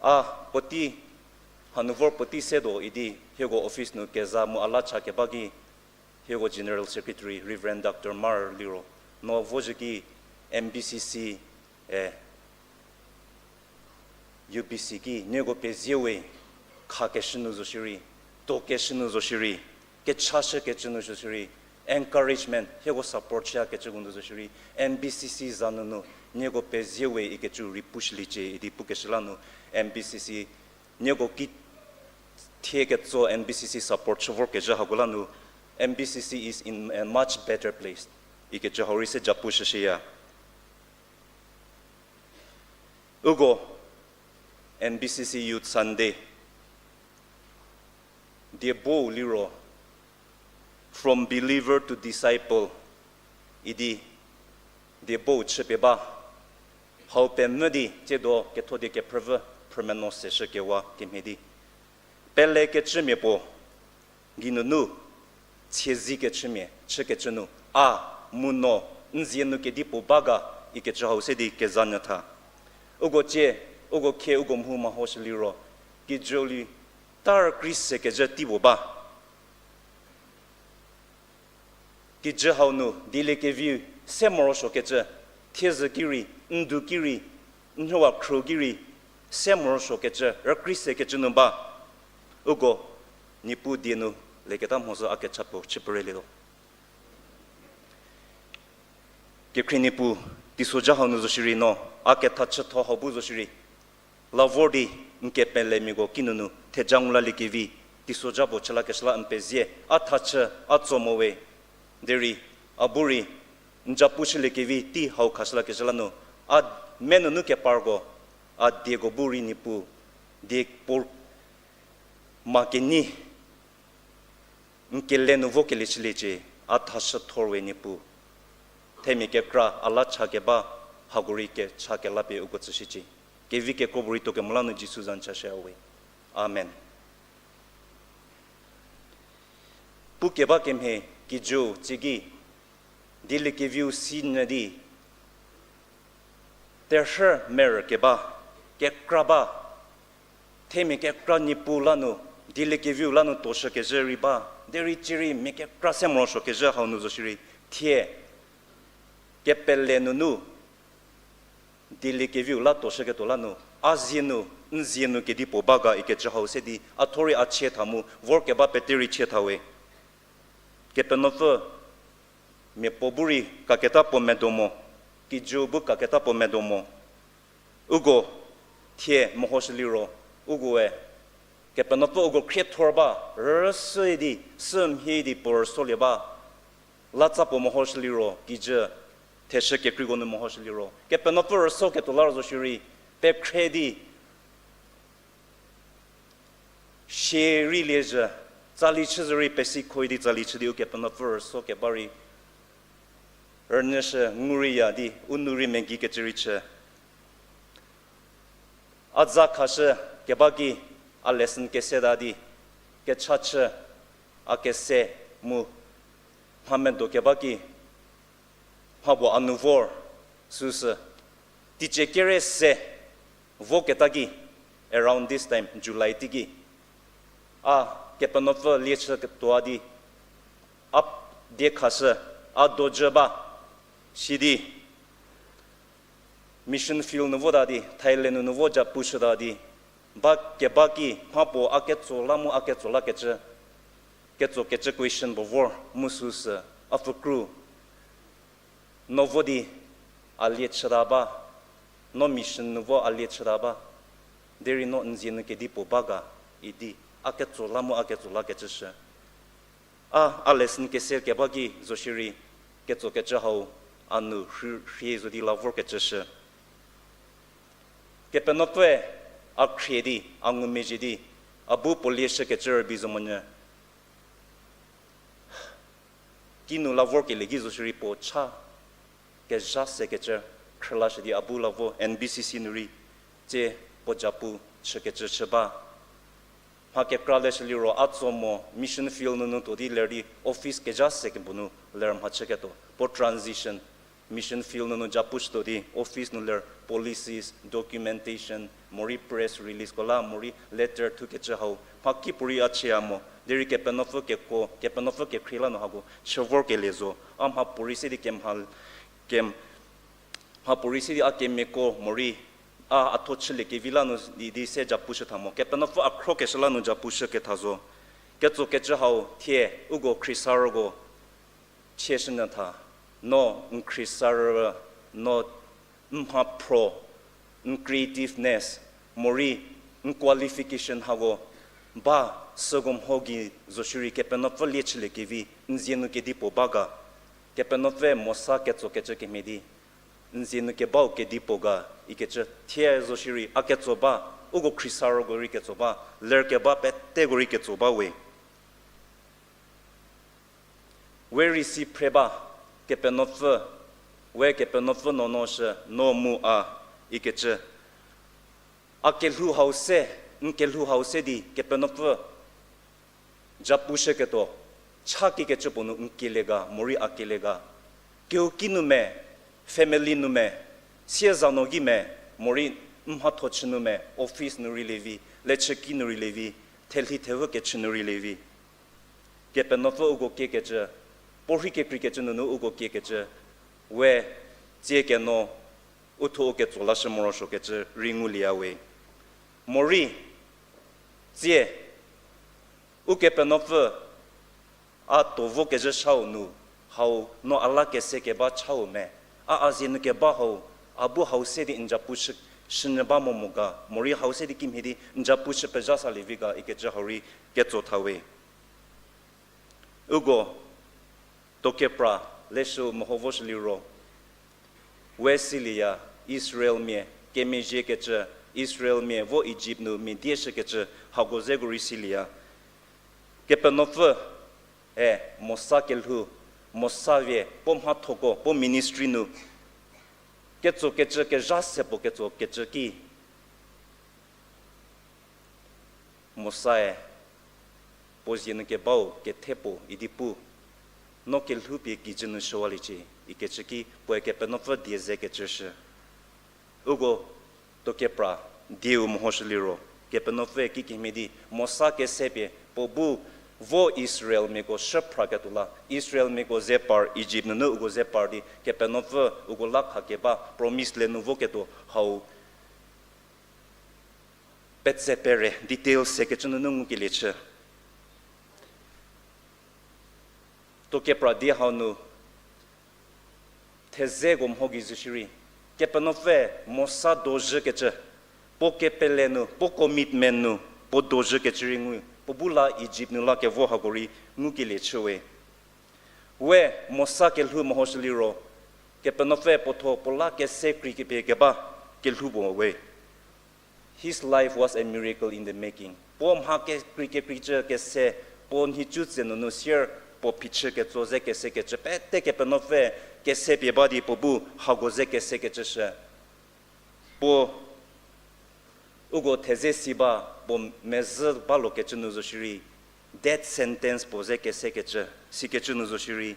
A puotei, hanu vor puotei setuo idi hieko office nu keza mu a la cha keba ki, hieko General Secretary Reverend Doctor Mar liro, no vozhü ki N B C C, e, U B C ki nieko pezie we, khakeshü nu zo shierei, tuokeshü nu zo shierei, kechashükecü nu zo shierei, encouragement, hieko support chüyakecüko nu zo shierei, N B C C za nunu nieko pezie we ikecü rei pushüliecie idi pukeshü la nu, N B C C, nieko ki thie ketso N B C C support chü vorkezhü hako la nu, N B C C is in a much better place ikecü hau rei se zapu shüshüya. Uko N B C C Youth Sunday diebo liro, from believer to disciple idi diebo chüpie ba, hau pemvü di tsiedo ketho die kephrüvü phrümenuo seshükewa kemhie di, pelekecümia puo geinunu, tsiezikecümia chükecü nu, a, mu no, n zie nu kedipuo ba ga ikecü hau se di kezanyü tha. Uko cie, uko khie, uko mhu mehoshü liro, kijüu li tarü krei sekecü teipuo ba. Kijü hau nu dieliekeviu se morosuokecü, thiezhü ki rei, ndu ki rei, nhuwa khru ki rei, se morosuokecü, rükrei sekecü nu ba. Uko Niepuu die nu leketa mhodzü a kecha puo chü perelietuo. Kekhrie Niepuu, teisoja hau nu zo shierei no a kethachütho hau bu zo shierei, la vor di n kepelemiako kinunu theja ngu laliekevi, teisoja puo chü lakeshü la n pezie, a thachü, a tso mo we. Derei a bu rei n japushüliekevi tei hau khashü lakeshü la nu, a menunu keparko, a dieko bu rei Niepuu, die puo ma kenyi n kele nu vokelie chüliecie, a thashüthor we Niepuu. Themia kekra a la cha keba, hako rei kecha kelapie uko tsüshücie. Kevi kekuo bu rei tuo kemo la nu Jisu za nu chashüya we. Amen. Pukeba kemhie kijüu tsiki, dieliekeviu sinyü di, terhü merü keba, kekra ba, themia kekra Niepuu la nu, dieliekeviu la nu tuoshükezhü rei ba, derei cierei mia kekra se morosuokezhü hau nu zo shierei, thie, kepele nunu, dieliekeviu la tuoshüketuo la nu, a zie nu, n zie nu kedipuo ba ga ikecü hau se di, a thuo rei a chie tha mu, vorkeba pete rei chie tha we. Kepenuopfü, mia puo bu rei kaketa puo medo mo, kijüu bu kaketa puo medo mo. Uko thie mehoshü liro, ukoe Kepenuopfü uko khriethor ba, rüsü di, sümhie di puo rüsolie ba, latsa puo mehoshü liro, kijü, theshü kekreiko nu mehoshü liro, Kepenuopfü rüsoketuo la zo shierei, pekhre di, sie rei liezhü, tsali chüzhü rei pesi khoi di tsali chü di Ukepenuopfü rüso keba rei, rünyüshü ngu reiya di, u nou rei megei kecü rei chü. A za khashü keba ki, a lesson kese ta di, kecha chü, a kese mu, mha medo keba ki, mha puo a nu vor, süsü, teicie kere se, voketa ki, around this time, July teiki, a Kepenuopfü lie chüketuo di, a die khashü, a dojü ba, sidi, mission field nu vota di, Thailand nu nu vo japu shüta di, ba keba ki, mha puo a ketso la mu a ketso lakecü, ketso kecü question puo vor mu süsü, a pfükru, no vo di, a lie chüta ba, no mission nu vo a lie chüta ba, derei no n zie nu kedipuo ba ga, idi, a ketso la mu a ketso lakecü shü. A, a lesson kese keba ki zo shierei, ketsokecü hau, a nu rhie, rhie zo di la vorkecü shü. Kepenuopfüe, a khrie di, a ngumezhie di, a bu puo lie shükecü rübei zo monyü. Kinu la vorkelie ki zo shierei puo cha, kezha sekecü, khrüla shü di a bu la vo N B C C nu rei, tsie puo japu chükecü chü ba. Mha kekra leshü liro a tso mo mission field nunu tuo di ler di office kezha se kepu nu ler mha chüketuo. Puo transition, mission field nunu japu shütuo di office nu ler policies, documentation, morei press releaseko la, morei letter thukecü hau. Mhakipuorei a chüya mo, derei Kepenuopfü kekuo, Kepenuopfü kekhrie la nu hako chü vorkelie zo. A mhapuorei se di kemha, kem, mhapuorei se di a kemiako morei, a, a tho chülie kevi la nu di, di se japu shütha mo. Kepenuopfü a khrokeshü la nu japu shüketha zo. Ketsokecü hau thie, uko khriesarüko, chieshünyü tha, no n khriesarü, no n mhaphro, n creativeness, morei n qualification hako, ba süko mho gei zo shierei Kepenuopfü lie chülie kevi, n zie nu kedipuo ba ga, Kepenuopfüe Mosa ketsokecü kemhie di, n zie nu kebau kedipuo ga, ikecü thie zo shierei a ketso ba, uko khriesarüko rei ketso ba, ler keba peteko rei ketso ba we. We rei si phre ba, Kepenuopfü, we Kepenuopfü nuonuo shü, no mu a, ikecü. A kelhou hau se, n kelhou hau se di, Kepenuopfü, japu shüketuo, cha kikecü puo nu n kielie ga, morei a kielie ga. Kehouki nu me, family nu me, sieza nu ki me, morei n mhatho chü nu me, office nu rei lievi, lechüki nu rei lievi, thelhi thevü kechü nu rei lievi. Kepenuopfü uko kiekecü, Puo rhei kekreikecü nunu uko kiekecü, we tsie keno uthuo u ketso lashü morosuokecü rei ngulieya we. Morei, tsie, Ukepenuopfü a tuo vokezhü chau nu, hau no a la kese keba chau me, a a zie nu keba hau, a bu hau se di n japu shü, shünyü ba mo mo ga, morei hau se di kimhie di n japu shü pezha salie vi ga ikecü hau rei ketso tha we. Uko tuokepra leshü meho voshü liro, we silieya, Israelmia kemezhiekecü, Israelmia vo Ijipt nu mia die shükecü hako zeko rei silieya. Kepenuopfü e Mosa kelhou, Mosa vie puo mhathoko puo ministry nu ketsokecü kezha se puo ketsokecü ki, Mosae puo zie nu kebau kethe puo idi pu, no kelhoupie kijü nu shüwaliecie ikecü ki puoe Kepenuopfü die zekecü shü. Uko tuokepra dieu mehoshü liro, Kepenuopfüe kikemhie di Mosa kesepie puo bu vo Israelmiako shüphraketuo la, Israelmiako ze par, Ijipt nunu uko ze par di Kepenuopfü uko la khakeba promised land nu voketuo hau petse pere details sekecü nunu ngukelie chü. Tuokepra die hau nu thezeko mho gei zhü shierei, Kepenuopfü Mosa dozhükecü, puo kepele nu, puo commitment nu, puo dozhükecü rei ngu, puo bu la Ijipt nu la kevo hako rei ngukelie chüwe. We Mosa kelhou mehoshü liro, Kepenuopfü puotho puo la kese kreikepie keba kelhou puo we. His life was a miracle in the making. Puo mha kekrei kekreicü kese, puo nhicu tse nunu sier puo phichü ketso ze kesekecü pete Kepenuopfü kese pie ba di puo bu hako ze kesekecü shü. Puo uko theze si ba, puo mezhü balokecü nu zo shierei, death sentence puo ze kesekecü, sikecü nu zo shierei,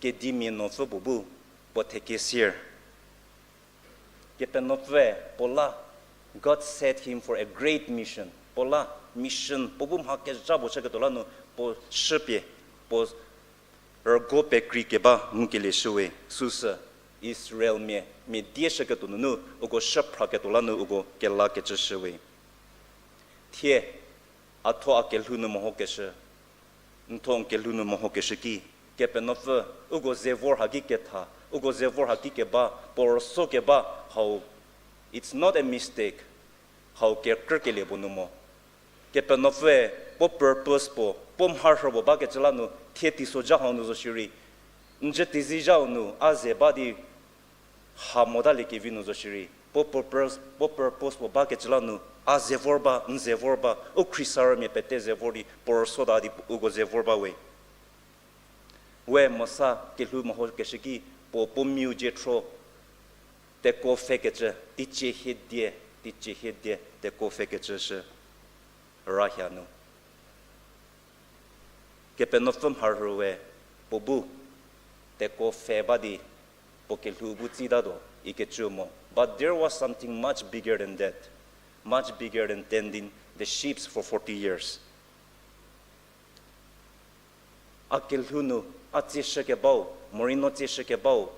kedimia nuopfü puo bu puo thekie sier. Kepenuopfüe puo la, God set him for a great mission. Puo la mission, puo bu mha kezha puo chüketuo la nu puo shüpie, puo rügo pekrei keba ngukelie shüwe, süsü Israelmia, mia die shüketuo nunu, uko shüphraketuo la nu uko kelakecü shüwe. Thie, a thuo a kelhou nu mehokeshü, n thuo n kelhou nu mehokeshü ki, Kepenuopfü, uko ze vor haki ketha, uko ze vor haki keba, puo rüso keba, hau, it's not a mistake, hau kekrükelie puo nu mo. Kepenuopfüe puo purpose puo, puo mharhü puo bakecü la nu, thie teisoja hau nu zo shierei, n jü teizizhau nu a ze ba di ha motaliekevi nu zo shierei, puo purpose, puo purpose puo bakecü la nu, a ze vor ba, n ze vor ba, u khriesarümia pete ze vor di puo rüsota di uko ze vor ba we. We Mosa kelhou mehokeshü ki, puo puo miu Jethro tekuo pfhekecü, teicie hiedie, teicie hiedie tekuo pfhekecü shü, rühia nu. Kepenuopfü mharhü we puo bu tekuo pfhe ba di puo kelhou bu tsitatuo ikecü mo. But there was something much bigger than that, much bigger than tending the sheep for forty years. A kelhou nu, a tsieshü kebau, morei no tsieshü kebau,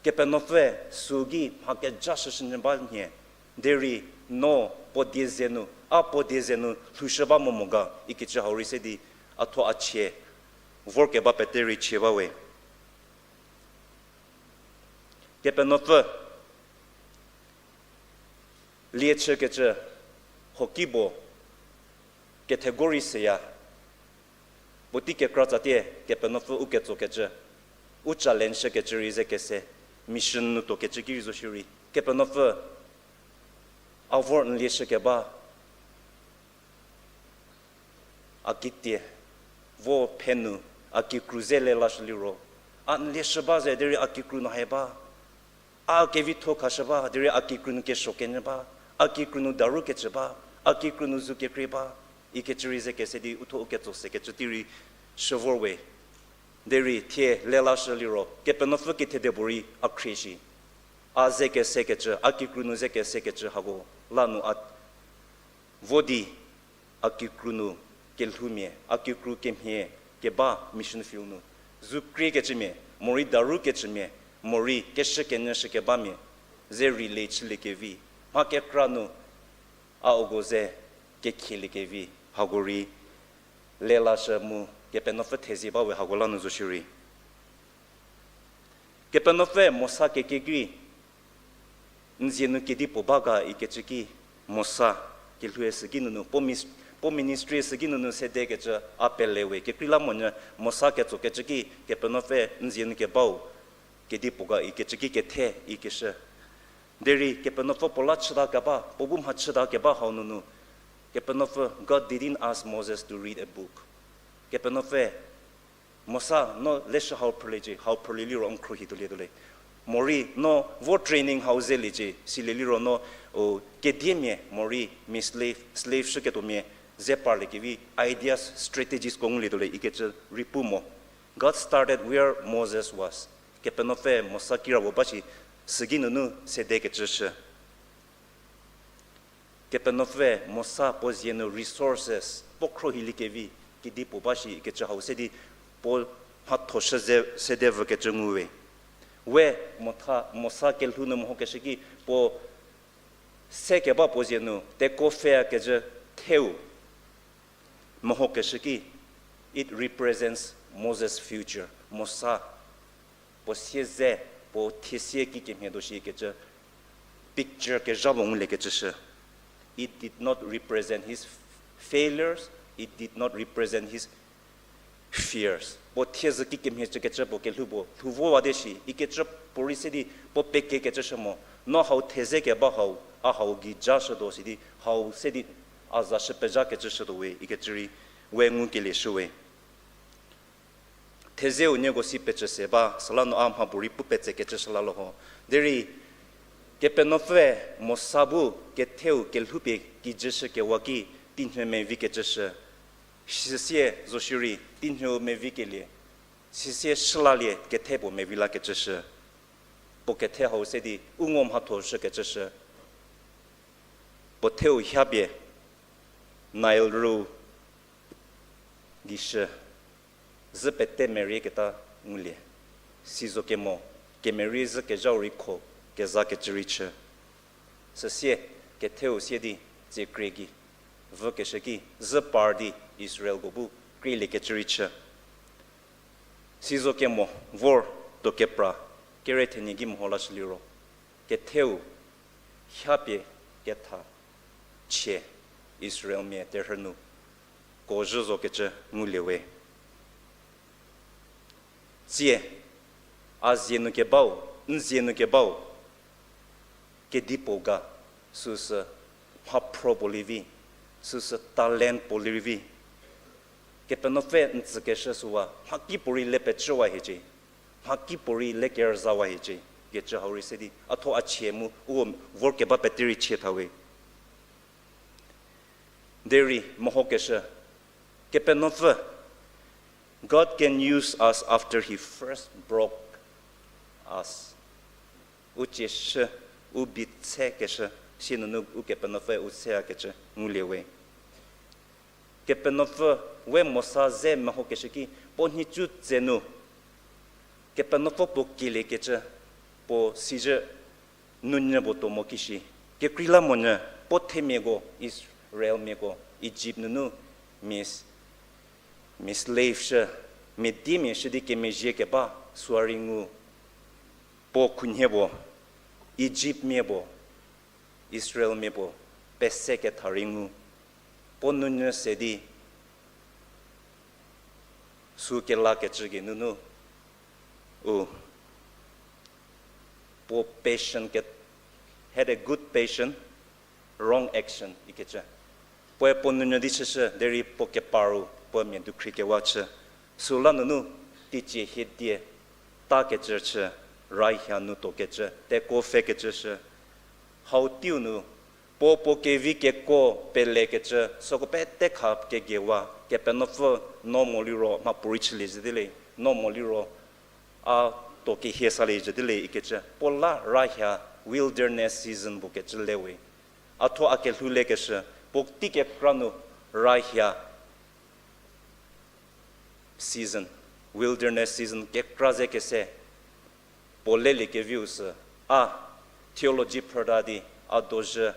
Kepenuopfüe süu gei mha kezha shüshünyü ba nhie, derei no puo die ze nu, a puo die ze nu lhoushü ba mo mo ga ikecü hau rei se di a thuo a chie vorkeba pete rei chie ba we. Kepenuopfü lie chükecü, hoki puo category seya, puotei kekra tsatie Kepenuopfü u ketsokecü, u challenge shükecü rei ze kese, mission nu tuokecü ki rei zo shierei, Kepenuopfü a vor n lieshü keba, a kitie, vo phe nu, a kikru ze le lashü liro, a n lieshü ba ze derei a kikru nu hai ba, a kevitho khashü ba derei a kikru nu kesuo kenyü ba, a kikru nu daru kecü ba, a kikru nu zu kekrei ba, ikecü rei ze kese di u thuo u ketso sekecü tei rei shü vor we. Derei thie le lashü liro Kepenuopfü kethede puorei a khrie shi, a ze kesekecü, a kikru nu ze kesekecü hako la nu a vo di a kikru nu kelhoumia, a kikru kemhie, keba mission field nu, zu kriekecümia, morei daru kecümia, morei keshü kenyü shü kebamia, ze relate chüliekevi, mha kekra nu, a uko ze kekhrieliekevi, hako rei, lelashü mu, Kepenuopfü thezie bawe hako la nu zo shierei. Kepenuopfü Mosa kekie ki, n zie nu kedipuo ba ga ikecü ki, Mosa kelhoue süki nunu, puo mis-, puo ministry süki nunu sedekecü a pelewe, kekreilamonyü Mosa ketsokecü ki, Kepenuopfü n zie nu kebau, kedipuo ga ikecü ki kethe ikeshü. Derei Kepenuopfü puo la chüta keba, puo bu mha chüta keba hau nunu, Kepenuopfü, God didn't ask Moses to read a book. Kepenuopfü, Mosa, no leshü hau phrüliecie, hau phrülie liro n khruohi tuolietuo le. Morei no vo training hau zeliecie, silie liro no, o, kediemia, morei mi slave, slave shüketuomia, ze parliekevi, ideas, strategies ko ngulietuo le, ikecü rei pu mo. God started where Moses was. Kepenuopfü Mosa kirapuo ba shi, süki nunu sedekecü shü. Kepenuopfü Mosa puo zie nu resources, puo khruohiliekevi, kedipuo ba shi ikecü hau se di, puo mhathoshü ze, sede vükecü nguwe. We Motha, Mosa kelhou nu mehokeshü ki, puo se keba puo zie nu, tekuo pfhüyakezhü theu, mehokeshü ki, it represents Moses' future. Mosa, puo sieze, puo thiesie kikemhie tuo shikecü, picture kezha puo nguliekecü shü. It did not represent his failures, it did not represent his fears. Puo thiezhü kikemhie cükecü puo kelhou puo, lhou vowa di shi, ikecü puo rei se di, puo pekekecü shü mo, no hau theze keba hau, a hau gei ja shütuo si di, hau se di, a za shü pezhakecü shütuo we, ikecü rei, we ngukelie shüwe. Thezeu nieko si pecü se ba, süla no a mha puorei pu petsekecü shü lalo ho. Derei, Kepenuopfü Mosa bu ketheu kelhoupie kijüshükewa ki tinhie mevikecü shü. Süsie zo shierei, tinhie mevikelie. Süsie shülalie kethe puo mevilakecü shü. Puo kethe hau se di, u ngo mhathoshükecü shü. Puo theu hiapie, Nile ru gei shü, zhü pete merieketa ngulie. Sizo kemo, kemerie zhü kezhau rei kho, kezakecü rei chü. Süsie, ketheu sie di, tsie krie gei, vükeshü ki, zhü par di, Israelko bu, krieliekecü rei chü. Sizo kemo, vor, tuo kepra, kere thenie gei meho lashü liro. Ketheu, hiapie, ketha, chie, Israelmia terhü nu, ko zhü zokecü ngulie we. Tsie, a zie nu kebau, n zie nu kebau, kedipuo ga, süsü mhaphro puo lievi, süsü talent puo lievi. Kepenuopfü n tsükeshü süwa, mhakipuorei le pecüwa hiecie, mhakipuorei le kerüzawa hiecie, kecü hau rei se di, a tho a chie mu, u vor keba pete rei chie thawe. Derei mehokeshü, Kepenuopfü, God can use us after he first broke us. U cieshü, u bitsekeshü, sie nunu Ukepenuopfü u tseyakecü ngulie we. Kepenuopfü we Mosa ze mehokeshü ki, puo nhicu tse nu, Kepenuopfü puo kieliekecü, puo sizhü nunyü puo tuo mo kishi. Kekreilamonyü, puo themiako, Israelmiako, Egypt nunu, mis, mi slave shü, mia diemia shü di kemezhie keba, suarei ngu, puo khunhie puo, Egyptmia puo, Israelmia puo, pese ketha rei ngu, puo nunyü se di, sü kelakecü geinunu, u, puo patient ke, had a good patient, wrong action ikecü. Puoe puo nunyü di chüshü, derei puo keparu, puo mia dukhri kewa chü. Süla nunu, teicie hie die, takecü chü, rahia nu tuokecü, tekuo pfhükecü shü. Hau teiu nu, puo puo kevi kekuo pelekecü, süko pete kha kegewa, Kepenuopfü no mo liro mhapuorei chülie zhü di le, no mo liro a tuo kehie salie zhü di le ikecü. Puo la rahia wilderness season puo kecü le we. A tho a kelhou lekeshü, puo tei kekra nu rahia season, wilderness season kekra ze kese puo leliekeviu sü, a theology phrüta di, a dozhü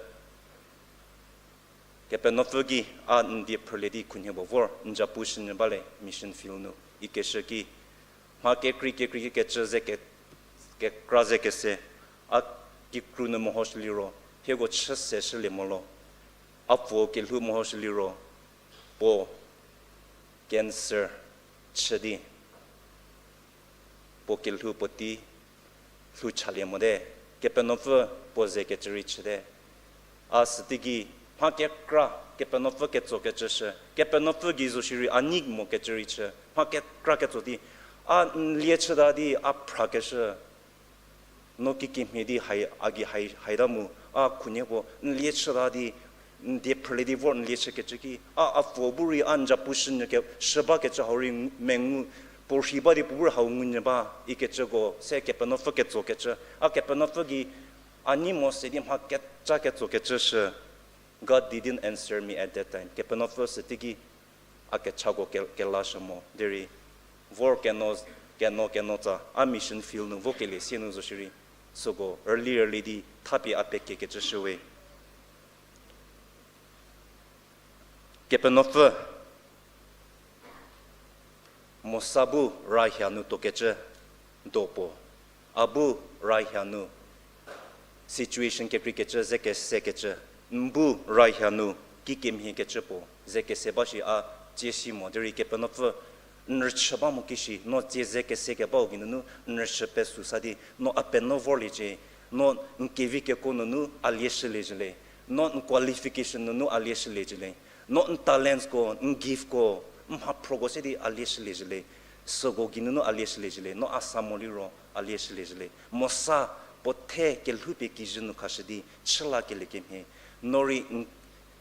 Kepenuopfü ki a n die phrülie di khunhie puo vor n zapu shünyü bale mission field nu ikeshü ki, mha kekrei kekrei kecü ze ke, kekra ze kese, a kikru nu mehoshü liro, hieko chü se shülie molo, a puo kelhou mehoshü liro, puo cancer chü di, puo kelhou puotei lhou chalie mote, Kepenuopfü puo ze kecü rei chüte. A süteigei mha kekra Kepenuopfü ketso kecü shü, Kepenuopfü gei zo shierei a nei mo kecü rei chü, mha kekra ketso di, a n lie chüta di a phrakeshü no kikemhie di hai, a gei hai, haita mu, a khunhie puo n lie chüta di, n die phrülie di vor n lie chükecü ki, a, a puo bu rei a n zapu shünyü ke, shü bakecü hau rei mengu, puo rhei ba di puo bu rei hau ngunyü ba, ikecüko se Kepenuopfü ketso kecü, a Kepenuopfü gei a nei mo se di mha kecha ketso kecü shü, God didn't answer me at that time. Kepenuopfü süteigei a kechako ke, kelashü mo derei, vor keno, keno, keno tsa, a mission field nu vokelie sie nu zo shierei, süko early, early di thapie a pekiekecü shüwe. Kepenuopfü Mosa bu rahia nu tuokecü do puo, a bu rahia nu situation kekreikecü ze kesekecü, n bu rahia nu kikemhiekecü puo ze kese ba shi a tsie si mo derei Kepenuopfü n rüchü ba mo kishi, no tsie ze kese kebau geinunu n rüchü pesü sa di, no a penuo vorliecie, no n kevi kekuo nunu a lieshüliejüle, no n qualification nunu a lieshüliejüle, no n talentsko, n giftko, n mhaphroko se di a lieshüliejüle, süko geinunu a lieshüliejüle, no a sa mo liro a lieshüliejüle. Mosa puo the kelhoupie kijü nu khashü di chü lakelie kemhie, no rei n,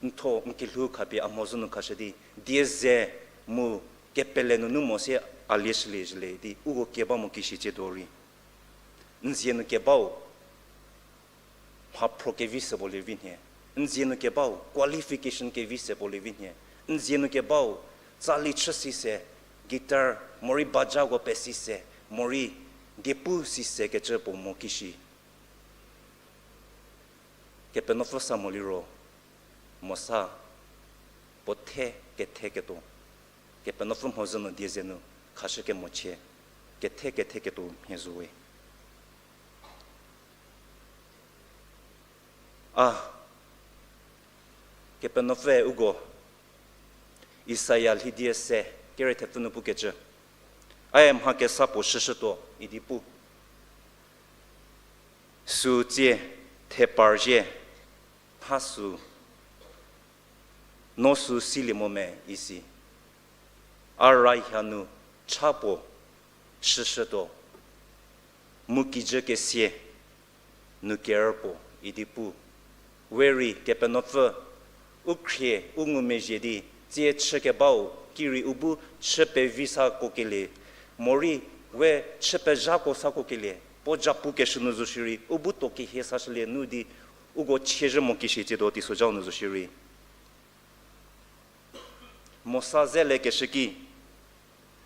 n tho n kelhou khapie a mhodzü nu khashü di, die ze mu kepele nunu mo se a lieshüliejüle di uko keba mo kishi tsiedo rei. N zie nu kebau mhaphro kevi se puo lievi nhie. N zie nu kebau qualification kevi se puo lievi nhie. N zie nu kebau tsali chü si se, guitar, morei bajako pesi se, morei diepu si se kecü puo mo kishi. Kepenuopfü sa mo liro, Mosa puo the ketheketuo, Kepenuopfü mhodzü nu die ze nu khashü kemochie, kethe ketheketuo mhie zo we. A, Kepenuopfüe uko Isaia lhidie se kere thepfü nu pukecü, a-e mha kesa puo shüshütuo idi pu. Sü tsie theparzhie, ha sü, no sü silie mo me isi. A rahia nu cha puo shüshütuo, mu kijü kesie nu ker puo idi pu. We rei Kepenuopfü u khrie u ngumezhie di tsie chü kebau ki rei u bu chü pevi sa kuokelie, morei we chü pezhako sa kuokelie, puo japukeshü nu zo shierei u bu tuo kehie sashülie nu di uko chiezhü mo kishi tsiedo teisozha nu zo shierei. Mosa zelekeshü ki,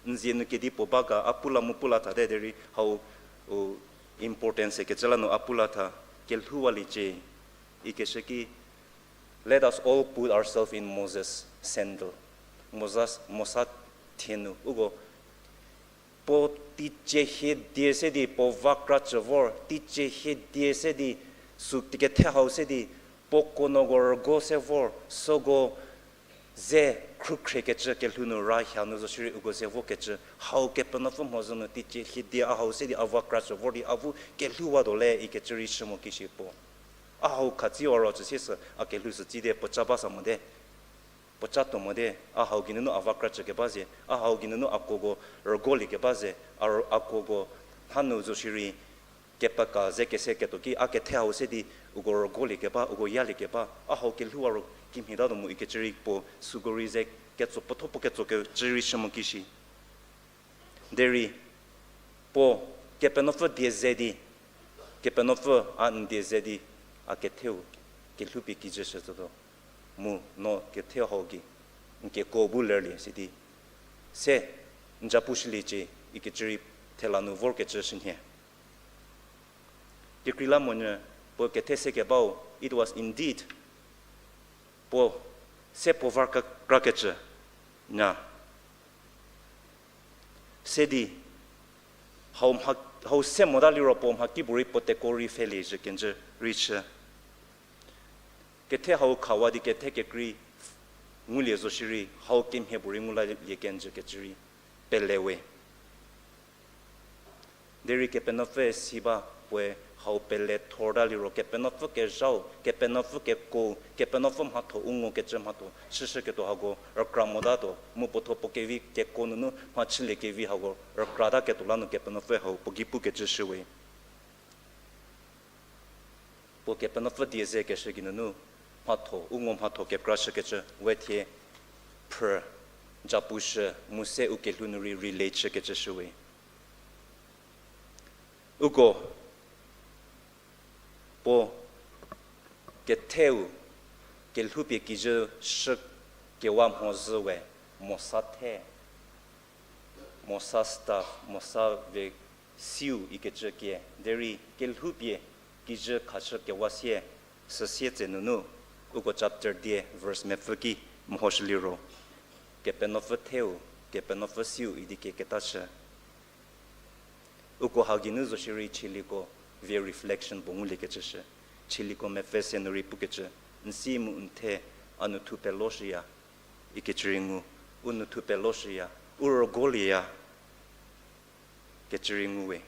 n zie nu kedipuo ba ga a pu la mu pu la thate derei hau u importance kecü la nu a pu la tha, kelhouwaliecie ikeshü ki, let us all put ourselves in Moses' sandal. Moses, Mosa thie nu uko puo teicie hie die se di puo va kra cü vor, teicie hie die se di sü kethe hau se di puo kuo nuoko rügo se vor, süko ze khrükhriekecü kelhou nu rahia nu zo shierei uko ze vokecü hau Kepenuopfü mhodzü nu teicie hie die a hau se di a va kra cü vor di a bu kelhouwatuo le ikecü rei chü mo kishi puo. A hau khatsiwa ro cü sie sü a kelhou sü tsi de puoca ba sa mote. Puoca tuo mote, a hau geinunu a va kra cü keba ze, a hau geinunu a kuoko rügolie keba ze, a, a kuoko hanu zo shierei kepeka ze kese ketuo ki a kethe hau se di uko rügolie keba, uko yalie keba, a hau kelhouwa ro kimhie tatuo mu ikecü rei puo süko rei ze ketso puotho puo ketso kecü rei chü mo kishi. Derei puo Kepenuopfü die ze di, Kepenuopfü a n die ze di, a ketheu kelhoupie kijü shütuo, mu no ketheu hau gei n kekuo bu lerlie sidi se n ja pushüliecie ikecü rei thela nu vorkecü shünhie. Kekreilamonyü puo kethe se kebau, it was indeed puo se puo var kra-, krakecü nya. Se di hau mha, hau se mota liro puo mhakipuorei puo teko rei pfheliezhü kenjü rei chü. Kethe hau khawa di kethe kekrei ngulie zo shierei hau kemhie puorei ngu lalie kenjü kecü rei pele we. Derei Kepenuopfü si ba puoe hau pele thorta liro Kepenuopfü kezhau, Kepenuopfü keko, Kepenuopfü mhatho u ngokecü mhatho chüshüketuo hako rükra motatuo, mu puo thuo puo kevi keko nunu mha chüliekevi hako rükrataketuo la nu Kepenuopfü hau puo ki pukecü shüwe. Puo Kepenuopfü die ze keshü geinunu mhatho, u ngo mhatho kekra shükecü we thie phrü, japushü, mu se u kelhou nu rei relate chükecü shüwe. Uko puo ketheu kelhoupie kijü shü kewa mhodzü we, Mosa the, Mosa staff, Mosa ve siu ikecü kie, derei kelhoupie kijü khashü kewa sie, süsie tse nunu, uko chapter die verse mepfü ki mehoshü liro, Kepenuopfü theu, Kepenuopfü siu idi kie ketashü. Uko ha geinu zo shierei Chieliko vie reflection puo nguliekecü shü. Chieliko mepfü se nu rei pukecü, n si mu n the, a nu thu peloshüya ikecü rei ngu, u nu thu peloshüya, u rügolieya kecü rei nguwe.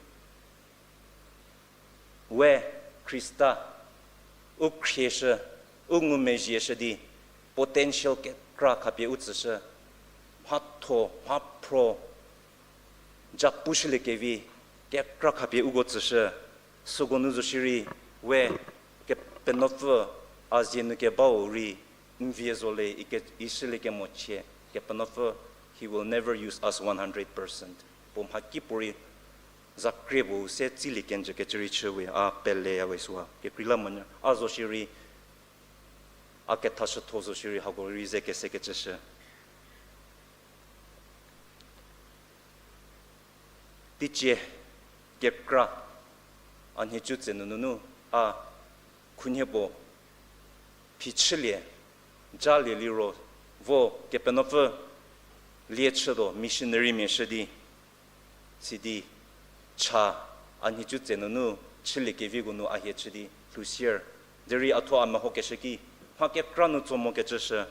We Khrista u khrieshü, u ngumezhieshü di potential kekra khapie u tsüshü, mhatho, mhaphro, japushüliekevi kekra khapie uko tsüshü, süko nu zo shierei, we Kepenuopfü a zie nu kebau rei n vie zo le ike-, ishülie kemochie, Kepenuopfü, he will never use us one hundred percent. Puo mhakipuorei zakrie puo u se tsilie kenjü kecü rei chüwe, a peleya we süa. Kekreilamonyü a zo shierei, a kethashütho zo shierei hako rei ze kesekecü shü. Teicie kekra a nhicu tse nunu a khunhie puo phichülie, jalie liro vo Kepenuopfü lie chütuo missionarymia shü di, sidi cha a nhicu tse nunu chüliekeviko nu a hie chü di lhousier. Derei a thuo a mehokeshü ki, mha kekra nu tso mokecü shü.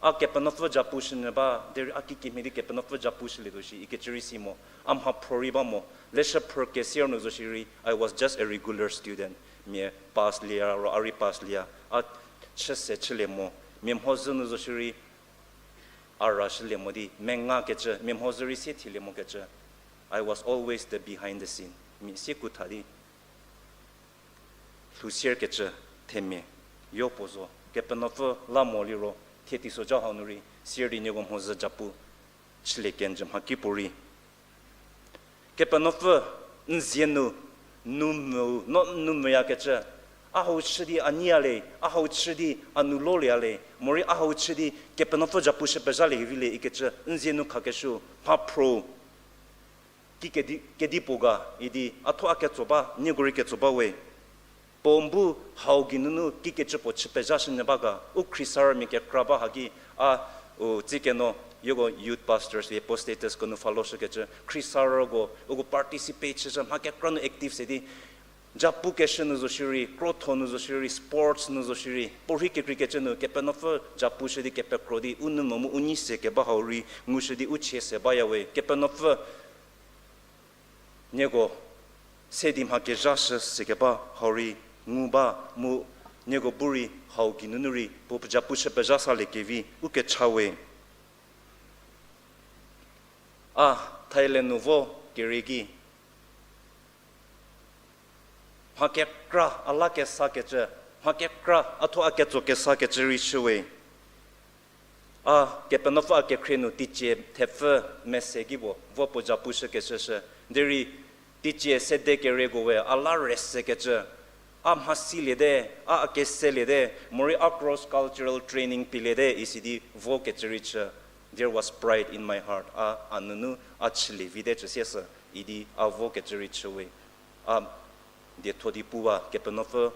A Kepenuopfü japushünyü ba, derei a kikemhie di Kepenuopfü japushülietuo shi ikecü rei si mo, a mhaphro rei ba mo, leshü phrü kesier nu zo shierei, I was just a regular student. Mia pass lieya ro, a rei pass lieya, a chü se chülie mo, mia mhodzü nu zo shierei, a rashülie mo di, mengakecü, mia mhodzü rei sie thielie mokecü. I was always the behind the scene. Mia sie kutha di lhousierkecü themia, yo puo zo. Kepenuopfü la mo liro, thie teisoja hau nu rei sier di nieko mhodzü japu chülie kenjü mhakipuorei. Kepenuopfü n zie nu, nu mu, no nu meyakecü, a hau chü di a nyiya le, a hau chü di a nu lolieya le, morei a hau chü di Kepenuopfü japushü pezhaliekevi le ikecü n zie nu khakeshü, mhaphro, ki kedi, kedipuo ga idi a thuo a ketso ba, nieko rei ketso ba we. Puo n bu hau geinunu kikecü puo chü pezhashünyü ba ga, u khriesarümia kekra ba haki, a, u, tsikeno, hieko youth pastors, hieko status ko nu follow shükecü, khriesarüko, uko participate chüshü, mha kekra nu active se di, japukeshü nu zo shierei, krotho nu zo shierei, sports nu zo shierei, puorhi kekreikecü nu, Kepenuopfü japushü di kepekro di, u nu mo mu u nyi se keba hau rei, ngushü di u chie se baya we, Kepenuopfü nieko se di mha kezhashü se keba hau rei ngu ba mu nieko bu rei hau geinunu rei puo japushü pezha saliekevi u kecha we. A Thailand nu vo kerieki, mha kekra a la kesakecü, mha kekra a thuo a ketso kesakecü rei chü we. A Kepenuopfü a kekhrie nu teicie thepfü mese ki puo, vo puo japushükecü shü. Derei teicie sede kereko we a la resekecü, a mhasiliete, a a keseliete, morei a cross cultural training piliete isi di vokecü rei chü. There was pride in my heart. A, a nunu a chülie vite cü siesü idi a vokecü rei chüwe. A dietho di puwa Kepenuopfü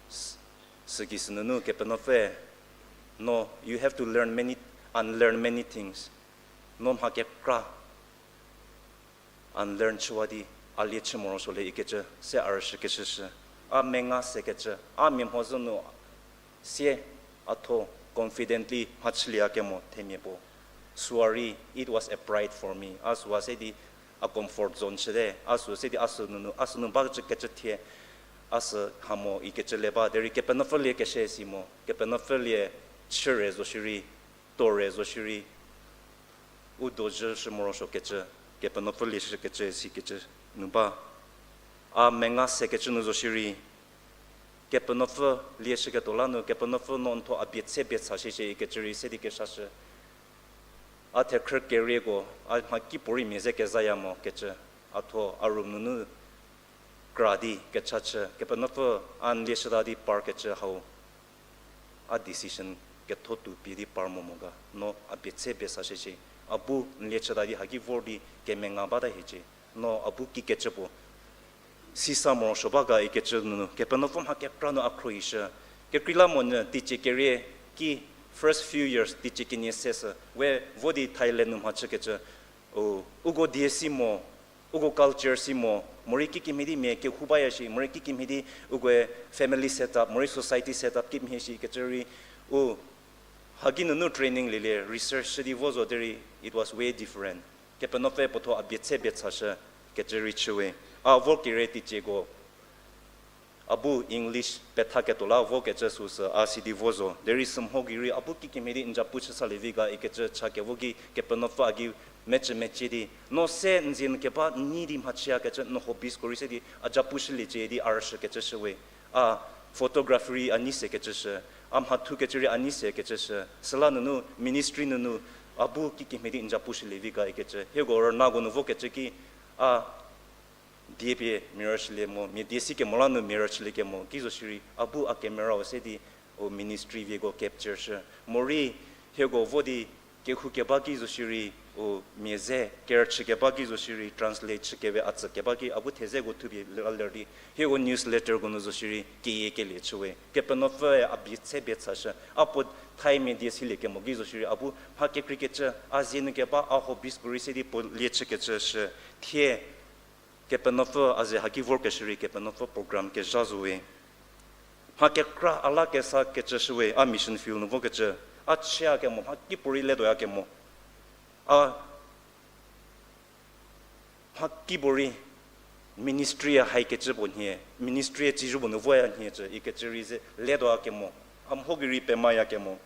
s-, süki sünunu Kepenuopfü, no, you have to learn many, unlearn many things. No mha kekra unlearn chüwa di a lie chü morosuolie ikecü se a rüshükeshü shü. A menga sekecü, a mia mhodzü nu sie a tho confidently mhachülie a kemo themia puo. Süa rei, it was a pride for me. A süa se di a comfort zone chüte, a süa se di a sünunu, a sünu bakecü kecü thie, a sü hamo ikecü le ba, derei Kepenuopfü lie keshü si mo, Kepenuopfü lie chüre zo shierei, tore zo shierei, u dojü shü morosuokecü, Kepenuopfü lie shükecü sikecü nu ba. A menga sekecü nu zo shierei, Kepenuopfü lie shüketuo la nu, Kepenuopfü no n tho a bie tse bie cha shie shie ikecü rei se di keshashü. A thekhrü kerieko, a mhakipuorei mia ze kezaya mo kecü, a tho a room nunu kra di kecha chü, Kepenuopfü a n lie chüta di parkecü hau. A decision ketho tuo pie di par mo mo ga, no a bie tse bie cha shie shie. A bu n lie chüta di haki vor di kemenga bata hiecie. No a bu kikecü puo sisa morosuo ba ga ikecü nunu, Kepenuopfü mha kekra nu a khruohishü. Kekreilamonyü teicie kerie ki first few years teicie kenie se sü, we vo di Thailand nu mhachükecü, o, uko die si mo, uko culture si mo, morei kikemhie di mia kehou baya shi, morei kikemhie di ukoe family setup, morei society setup kimhie shi ikecü rei, u, haki nunu training lielie, research shü di vo zo derei, it was way different. Kepenuopfü puotho a bie tse bie chashü kecü rei chüwe. A vo kere teicieko, a bu English pethaketuo la vokecü süsü a si di vo zo. Derei sümho gei rei a bu kikemhie di n japu chü salie vi ga ikecü cha kevo ki Kepenuopfü a gei mecü mecie di, no se n zie nu keba n nyi di mhachüyakecü n hobbies ko rei se di a japu shüliecie di a rüshükecü shüwe. A photography rei a nei sekecü shü, a mhathukecü rei a nei sekecü shü, süla nunu ministry nunu a bu kikemhie di n japu shülie vi ga ikecü. Hieko rünako nu vokecü ki, a die pie mia rüchülie mo, mia die si kemo la nu mia rüchülie kemo ki zo shierei, a bu a camera-u se di, u ministry vieko capture shü. Morei hieko vo di kehou keba ki zo shierei, u mia ze kerüchü keba ki zo shierei, translate chü kewe a tsü keba ki a bu thezeko thupie la ler di, hieko newsletterko nu zo shierei keyiekelie chüwe. Kepenuopfüe a bie tse bie chashü. A puo thaimia die silie kemo ki zo shierei, a bu mha kekreikecü, a zie nu keba a hobbies ko rei se di puo lie chükecü shü. Thie Kepenuopfü a ze haki vorkeshü rei Kepenuopfü program kezha zowe. Mha kekra a la kesa kecü shüwe, a mission field nu vokecü. A chüyakemo mha kipuorei ledoyakemo, a mha kipuorei ministry-e haikecü puo nhie, ministry-e tsizhü puo nu voya nhie cü ikecü rei ze ledoyakemo, a mho gei rei pemayakemo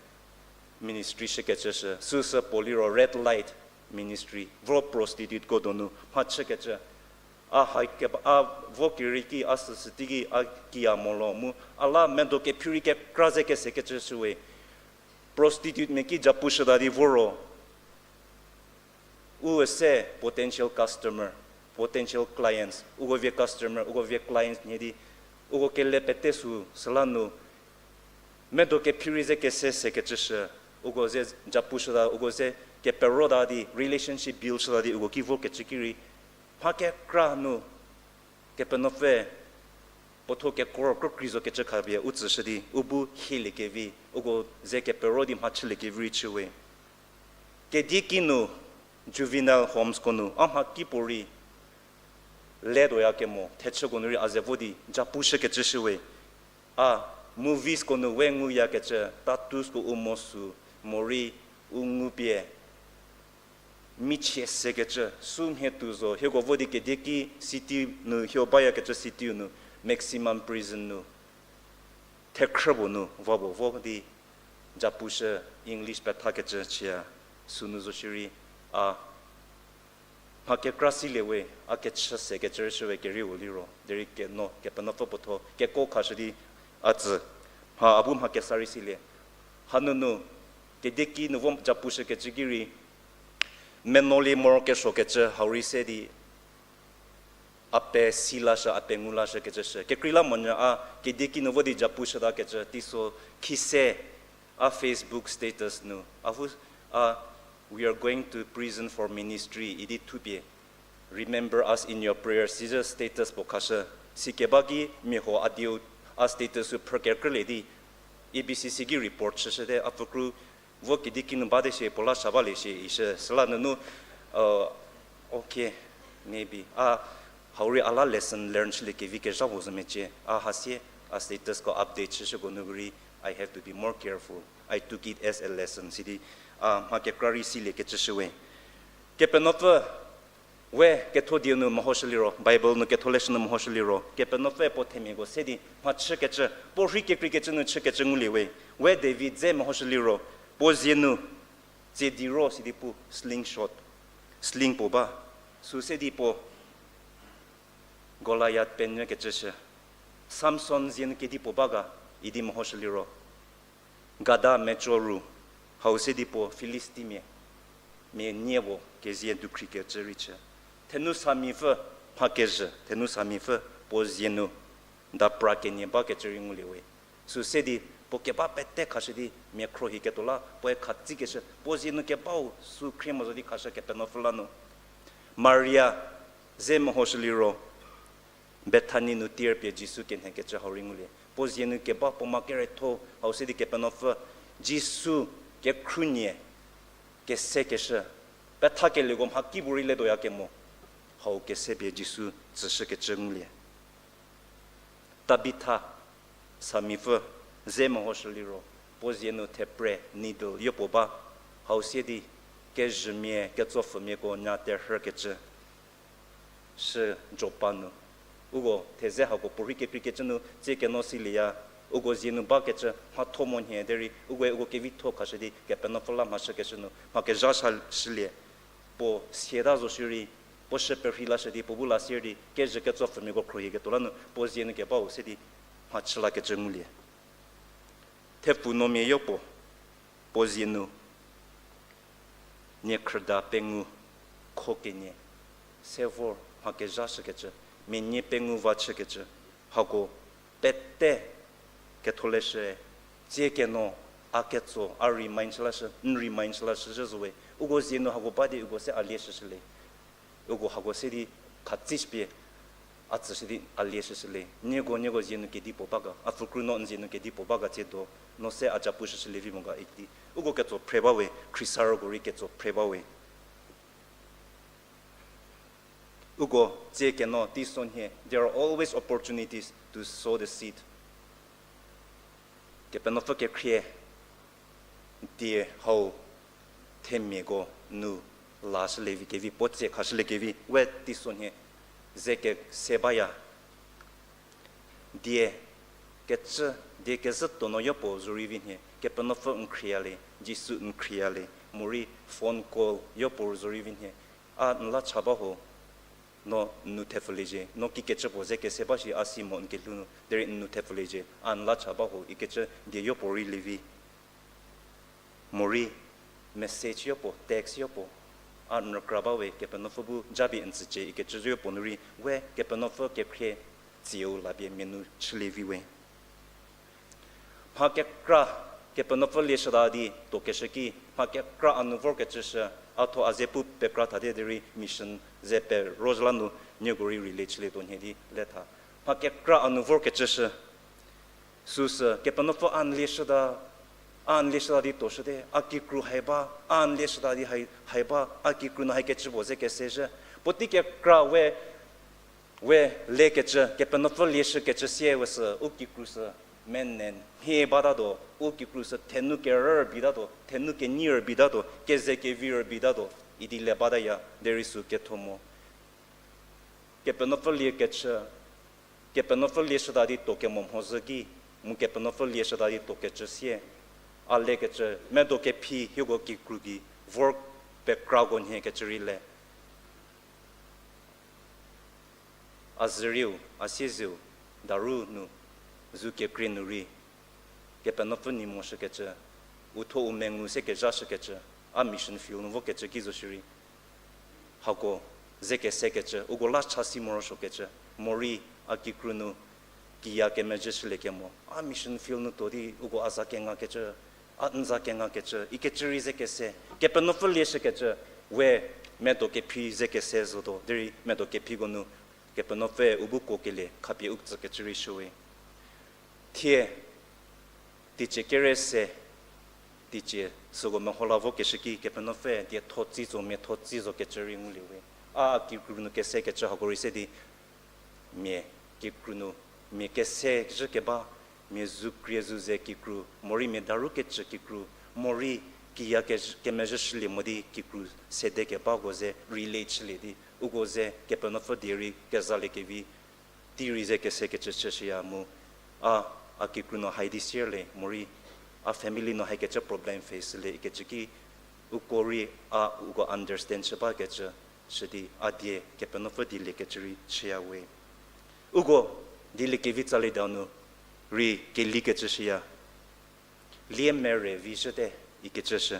ministry shükecü shü. Süsü puo liro red light ministry, vo prostituteko donu mhachükecü. A haikeba, a vo kerei ki a süsü teiki a kiya molo mu a la medo kephi rei kekra ze kesekecü shüwe. Prostitutemia ki japu shüta di voro, u se potential customer, potential clients, uko vie customer, uko vie clients nhie di, uko kele pete sü süla nu medo kephi rei ze kese sekecü shü, uko ze japu shüta, uko ze keperota di relationship build shüta di uko ki vokecü ki rei, mha kekra nu Kepenuopfü puotho kekuo krükrei zo kecü khapie u tsüshü di u bu hieliekevi, uko ze kepero di mhachüliekevi rei chüwe. Kedieki nu juvenile homesko nu a mha kipuorei ledoyakemo, thechüko nu rei a ze vo di japu shükecü shüwe. A moviesko nu we nguyakecü, tattoosko u mo sü, morei u ngupie michie sekecü, sümhie tuo zo, hieko vo di kedieki city nu, hieko bayakecü city nu, maximum prison nu, thekhrü puo nu, va puo vo di japu shü, English pethakecü chüya, sünu zo shierei, a mha kekra silie we, a kechü sekecü rei shüwe kerieu liro, derei ke no Kepenuopfü puotho kekuo khashü di a tsü, mha a bu mha kesa rei silie. Hanunu, kedieki nu vo japu shükecü ki rei, meno lie morokesuokecü hau rei se di, a pe si lashü, a pe ngu lashükecü shü. Kekreilamonyü a kedieki nu vo di japu shütakecü teiso khise a Facebook status nu, a vo A, we are going to prison for ministry idi thupie, remember us in your prayers sizhü status puo khashü. Sikeba ki mia huo a dieu a status sü phrü kekrülie di, A B C C ki report chüshüte, a pfükru vo kedi kinu bate shie, puo la sha balie shie ishü. Süla nunu, uh, okay, maybe. A, hau rei a la lesson learn chülie kevi kezha puo zo mecie. A hasie, a statusko update chüshüko nu rei, I have to be more careful. I took it as a lesson sidi, a, mha kekra rei silie kecü shüwe. Kepenuopfü we ketho dieu nu mehoshü liro, Bible nu ketholeshü nu mehoshü liro, Kepenuopfüe puo themiako se di mha chükecü, puo rhei kekreikecü nu chükecü ngulie we. We David dze mehoshü liro, puo zie nu tsie di ro sidi pu slingshot, sling puo ba. Sü se di puo Goliath penyü kecü shü. Samson zie nu kedipuo ba ga idi mehoshü liro, gada meco ru, hau se di puo Filistimia mia nie puo kezie dukhri kecü rei chü. Thenu samipfü mha kezhü, thenu samipfü puo zie nu dapra kenie bakecü rei ngulie we. Sü se di puo keba pete khashü di mia khruohiketuo la puoe khatsikeshü, puo zie nu kebau sü khrie mo zo di khashü Kepenuopfü la nu. Maria ze mehoshü liro, Bethani nu tir pie Jisu kenhekecü hau rei ngulie. Puo zie nu keba puo ma keretho hau se di Kepenuopfü Jisu kekhruonie kesekeshü, pethakelieko mhakipuorei ledoya kemo, hau kese pie Jisu tsüshükecü ngulie. Tabitha, samipfü, ze mehoshü liro, puo zie nu thepre, needle yopuo ba, hau se di kezhümia ketsopfhümiako nya terhükecü shü Jopa nu. Uko theze hako puorei kekreikecü nu tsie keno silieya, uko zie nu bakecü mhatho mo nhie derei ukoe uko kevitho khashü di Kepenuopfü la mhashükeshü nu mha kezha sha shülie. Puo siata zo shierei, puo shü perhei lashü di puo bu la sier di kezhü ketsopfhümiako khruohiketuo la nu puo zie nu kebau se di mha chülakecü ngulie. Thepfu nuomia yopuo, puo zie nu niekhrüda pengou kho kenie, se vor mha kezha shükecü, mia nie pengou va chükecü, hako pete ketholeshüe, tsie keno a ketso a remind chü lashü, n remind chü lashü zhü zowe, uko zie nu hako ba di uko se a lieshüshüle. Uko hako se di khatsishüpie a tsüshü di a lieshüshüle. Nieko, nieko zie nu kedipuo ba ga, a pfükru no n zie nu kedipuo ba ga tsie do, no se a ca pushüshülie vi mo ga idi. Uko ketso phre bawe, khriesarüko rei ketso phre bawe. Uko tsie keno teisonhie, there are always opportunities to sow the seed. Kepenuopfü kekhrie die hau themiako nu lashülievi kevi, puo tsie khashüliekevi, we teisonhie ze kese baya. Die kecü, die kezhü tuonuo yopuo zorei vi nhie, Kepenuopfü n khrieya le, Jisu n khrieya le, morei phone call yopuo zorei vi nhie, a n la cha ba ho, no n nou thepfüliecie, no kikecü puo ze kese ba shi a si mo n kelhou nu, derei n nou thepfüliecie, a n la cha ba ho, ikecü die yopuo rei lievi. Morei message yopuo, text yopuo, a n rükra bawe, Kepenuopfü bu japie n tsücie ikecü yopuo nu rei, we Kepenuopfü kekhrie tsieu lapie mia nu chülievi we. Mha kekra Kepenuopfü lieshüta di tuokeshü ki, mha kekra a nu vorkecü shü, a thuo a ze pu pekra thate derei mission ze perozhü la nu nieko rei relate chülietuo nhie di le tha. Mha kekra a nu vorkecü shü, süsü Kepenuopfü a n lieshüta, a n lieshüta di tuoshüte, a kikru hai ba, a n lieshüta di hai, hai ba, a kikru nu haikecü puo ze kesezhü. Puotei kekra we, we lekecü, Kepenuopfü lieshükecü sie we sü, u kikru sü menen mhie batatuo, u kikru sü thenu kerü rübitatuo, thenu kenyi rübitatuo, keze kevi rübitatuo, idi le bataya, derei sü ketho mo. Kepenuopfü liekecü, Kepenuopfü lieshüta di tuo kemo mhodzü ki, mu Kepenuopfü lieshüta di tuokecü sie, a lekecü medo kephi hieko kikru gei vor pekrako nhie kecü rei le. A zürieu, a siezeu, daru nu, zu kekrie nu rei, Kepenuopfü nei mo shükecü, u thuo u mengu se kezha shükecü, a mission field nu vokecü ki zo shierei, hako ze kesekecü, uko la cha si morosuokecü, morei a kikru nu kiya kemezhü shülie kemo, a mission field nu tuo di uko a za kengakecü, A n za kengakecü ikecü rei ze kese, Kepenuopfü lieshükecü, we medo kephi ze kese zotuo, derei medo kephiko nu Kepenuopfüe u bu kuokelie khapie u tsükecü rei shüwe. Thie, teicie kere se, teicie süko meho la vokeshü ki Kepenuopfüe dietho tsi zo, miatho tsi zo kecü rei ngulie we. A, a kikru nu kesekecü hako rei se di, mia kikru nu, mia kese zhü keba, mia zu krie zu ze kikru, morei mia daru kecü kikru, morei kiya ke-, kemezhü shülie mo di kikru sede kebako ze relate chülie di, uko ze Kepenuopfü die rei kezaliekevi, tei rei ze kesekecü chüshüya mu, a, a kikru nu hai di sierlie, morei a family nu haikecü problem face le ikecü ki, uko rei a uko understand chü bakecü, shü di a die Kepenuopfü dieliekecü rei chüya we. Uko dieliekevi tsali danu rei kelikecü shüya. Lie mere vi zhüte ikecü shü.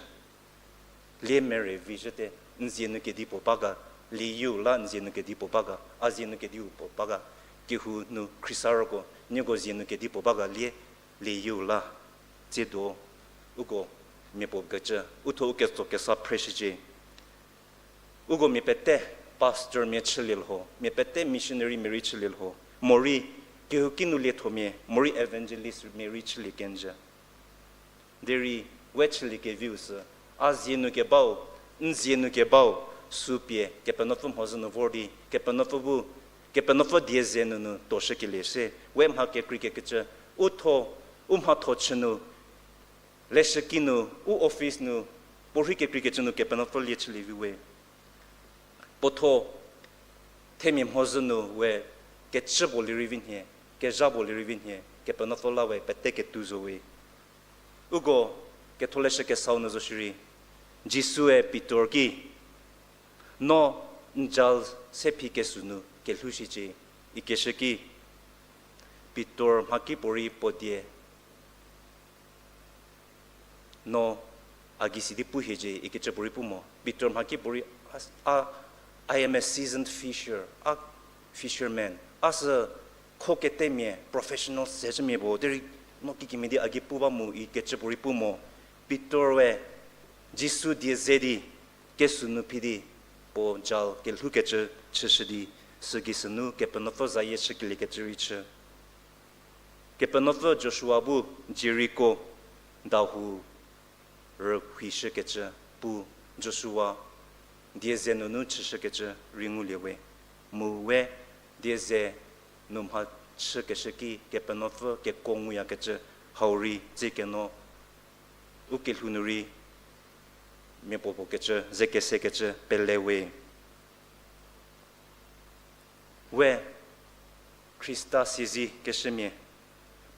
Lie mere vi zhüte, n zie nu kedipuo ba ga, lieyieu la n zie nu kedipuo ba ga, a zie nu kedipuo ba ga, kehou nu khriesarüko, nieko zie nu kedipuo ba ga lie, lieyieu la, tsiedo, uko mia puo kecü, uthuo u ketso kesa phreshücie. Uko mia pete pastormia chülie lho, mia pete missionarymia rei chülie lho, morei kehouki nu liethomia, morei evangelistmia rei chülie kenjü. Derei we chüliekeviu sü, a zie nu kebau, n zie nu kebau, sü pie Kepenuopfü mhodzü nu vor di, Kepenuopfü bu, Kepenuopfü die ze nunu tuoshükelie se, we mha kekreikecü, uthuo, u mhatho chü nu, leshüki nu, u office nu, puorhi kekreikecü nu Kepenuopfü lie chülievi we. Puotho, themia mhodzü nu we kecü puo lirei vi nhie, kezha puo lirei vi nhie, Kepenuopfü la we pete ketuo zo we. Uko ketholeshü kesau nu zo shierei, Jisue Pitor ki, no n jal se phi kesü nu kelhou shicie, ikeshü ki, Pitor mhakipuorei puo die, no a gei si di pu hiecie ikecü puorei pu mo. Pitor mhakipuorei, a, a, I am a seasoned fisher, a fisherman. A sü kho ketemia, professional sezhümia puo, derei no kikimhie di a gei pu ba mu ikecü puorei pu mo. Pitor we Jisu die ze di, kesü nu phi di, puo jal kelhoukecü chüshü di, sügei sünu Kepenuopfü zayie chükeliekecü rei chü. Kepenuopfü Joshua bu Jeriko dahou rühuishükecü pu Joshua die ze nunu chüshükecü rei ngulie we. Mu we die ze nu mhachükeshü ki Kepenuopfü kekuo nguyakecü hau rei tsie keno u kelhou nu rei mia puo puo kecü, ze kesekecü pele we. We Khrista siezekeshümia,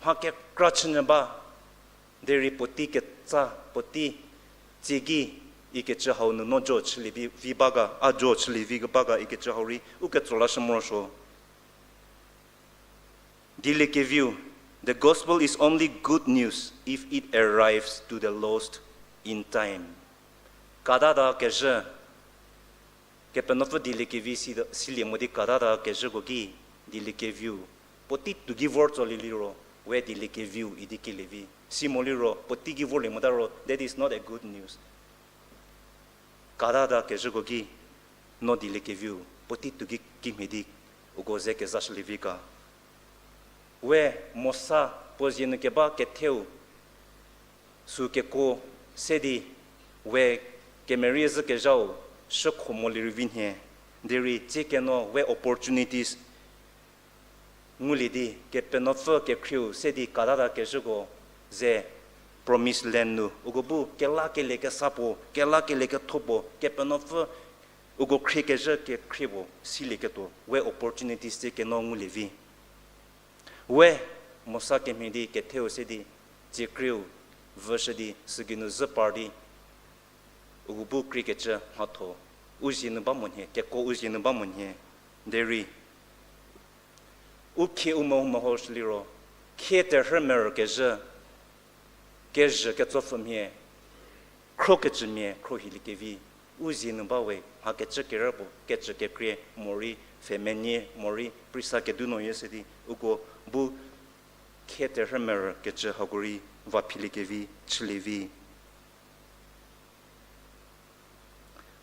mha kekra chünyü ba, derei puotei ketsa, puotei tsie gei ikecü hau nu no jo chülie vi, vi ba ga, a jo chülie vi keba ga ikecü hau rei u ketso lashü morosuo. Dieliekeviu, the gospel is only good news if it arrives to the lost in time. Katata kezhü, Kepenuopfü dieliekevi si, silie mo di katata kezhüko ki dieliekeviu, puotei tuo gei vor tsolie liro, we dieliekeviu idi kilie vi. Si mo liro, puotei gei vorlie mota ro, that is not a good news. Katata kezhüko ki, no dieliekeviu, puotei tuo gei kimhie di, uko ze kezashülie vi ga. We Mosa puo zie nu keba ketheu, sü kekuo se di, we kemerie zhükezhau, shükho molie rei vi nhie, derei tsie keno we opportunities ngulie di, Kepenuopfü kekhrieu se di katata kezhüko ze promised land nu, uko bu kelakelie kesa puo, kelakelie ketho puo, Kepenuopfü uko khriekezhü kekhrie puo silieketuo, we opportunities tsie keno ngulie vi. We Mosa kemhie di ketheu se di, tsiekrieu vüshü di, sügei nu zhü par di, u bu kriekecü mhatho u zie nu ba mo nhie, kekuo u zie nu ba mo nhie, derei u khie u meho mehoshü liro, khie terhü merükezhü, kezhü ketsopfhümia, khrokecümia khrohiliekevi, u zie nu ba we, mha kecü kerü puo, kecü kekrie, morei pfhemenyie, morei prisa kedu no ye se di, uko bu Hie terhü merü kecü hako rei va philiekevi, chülievi.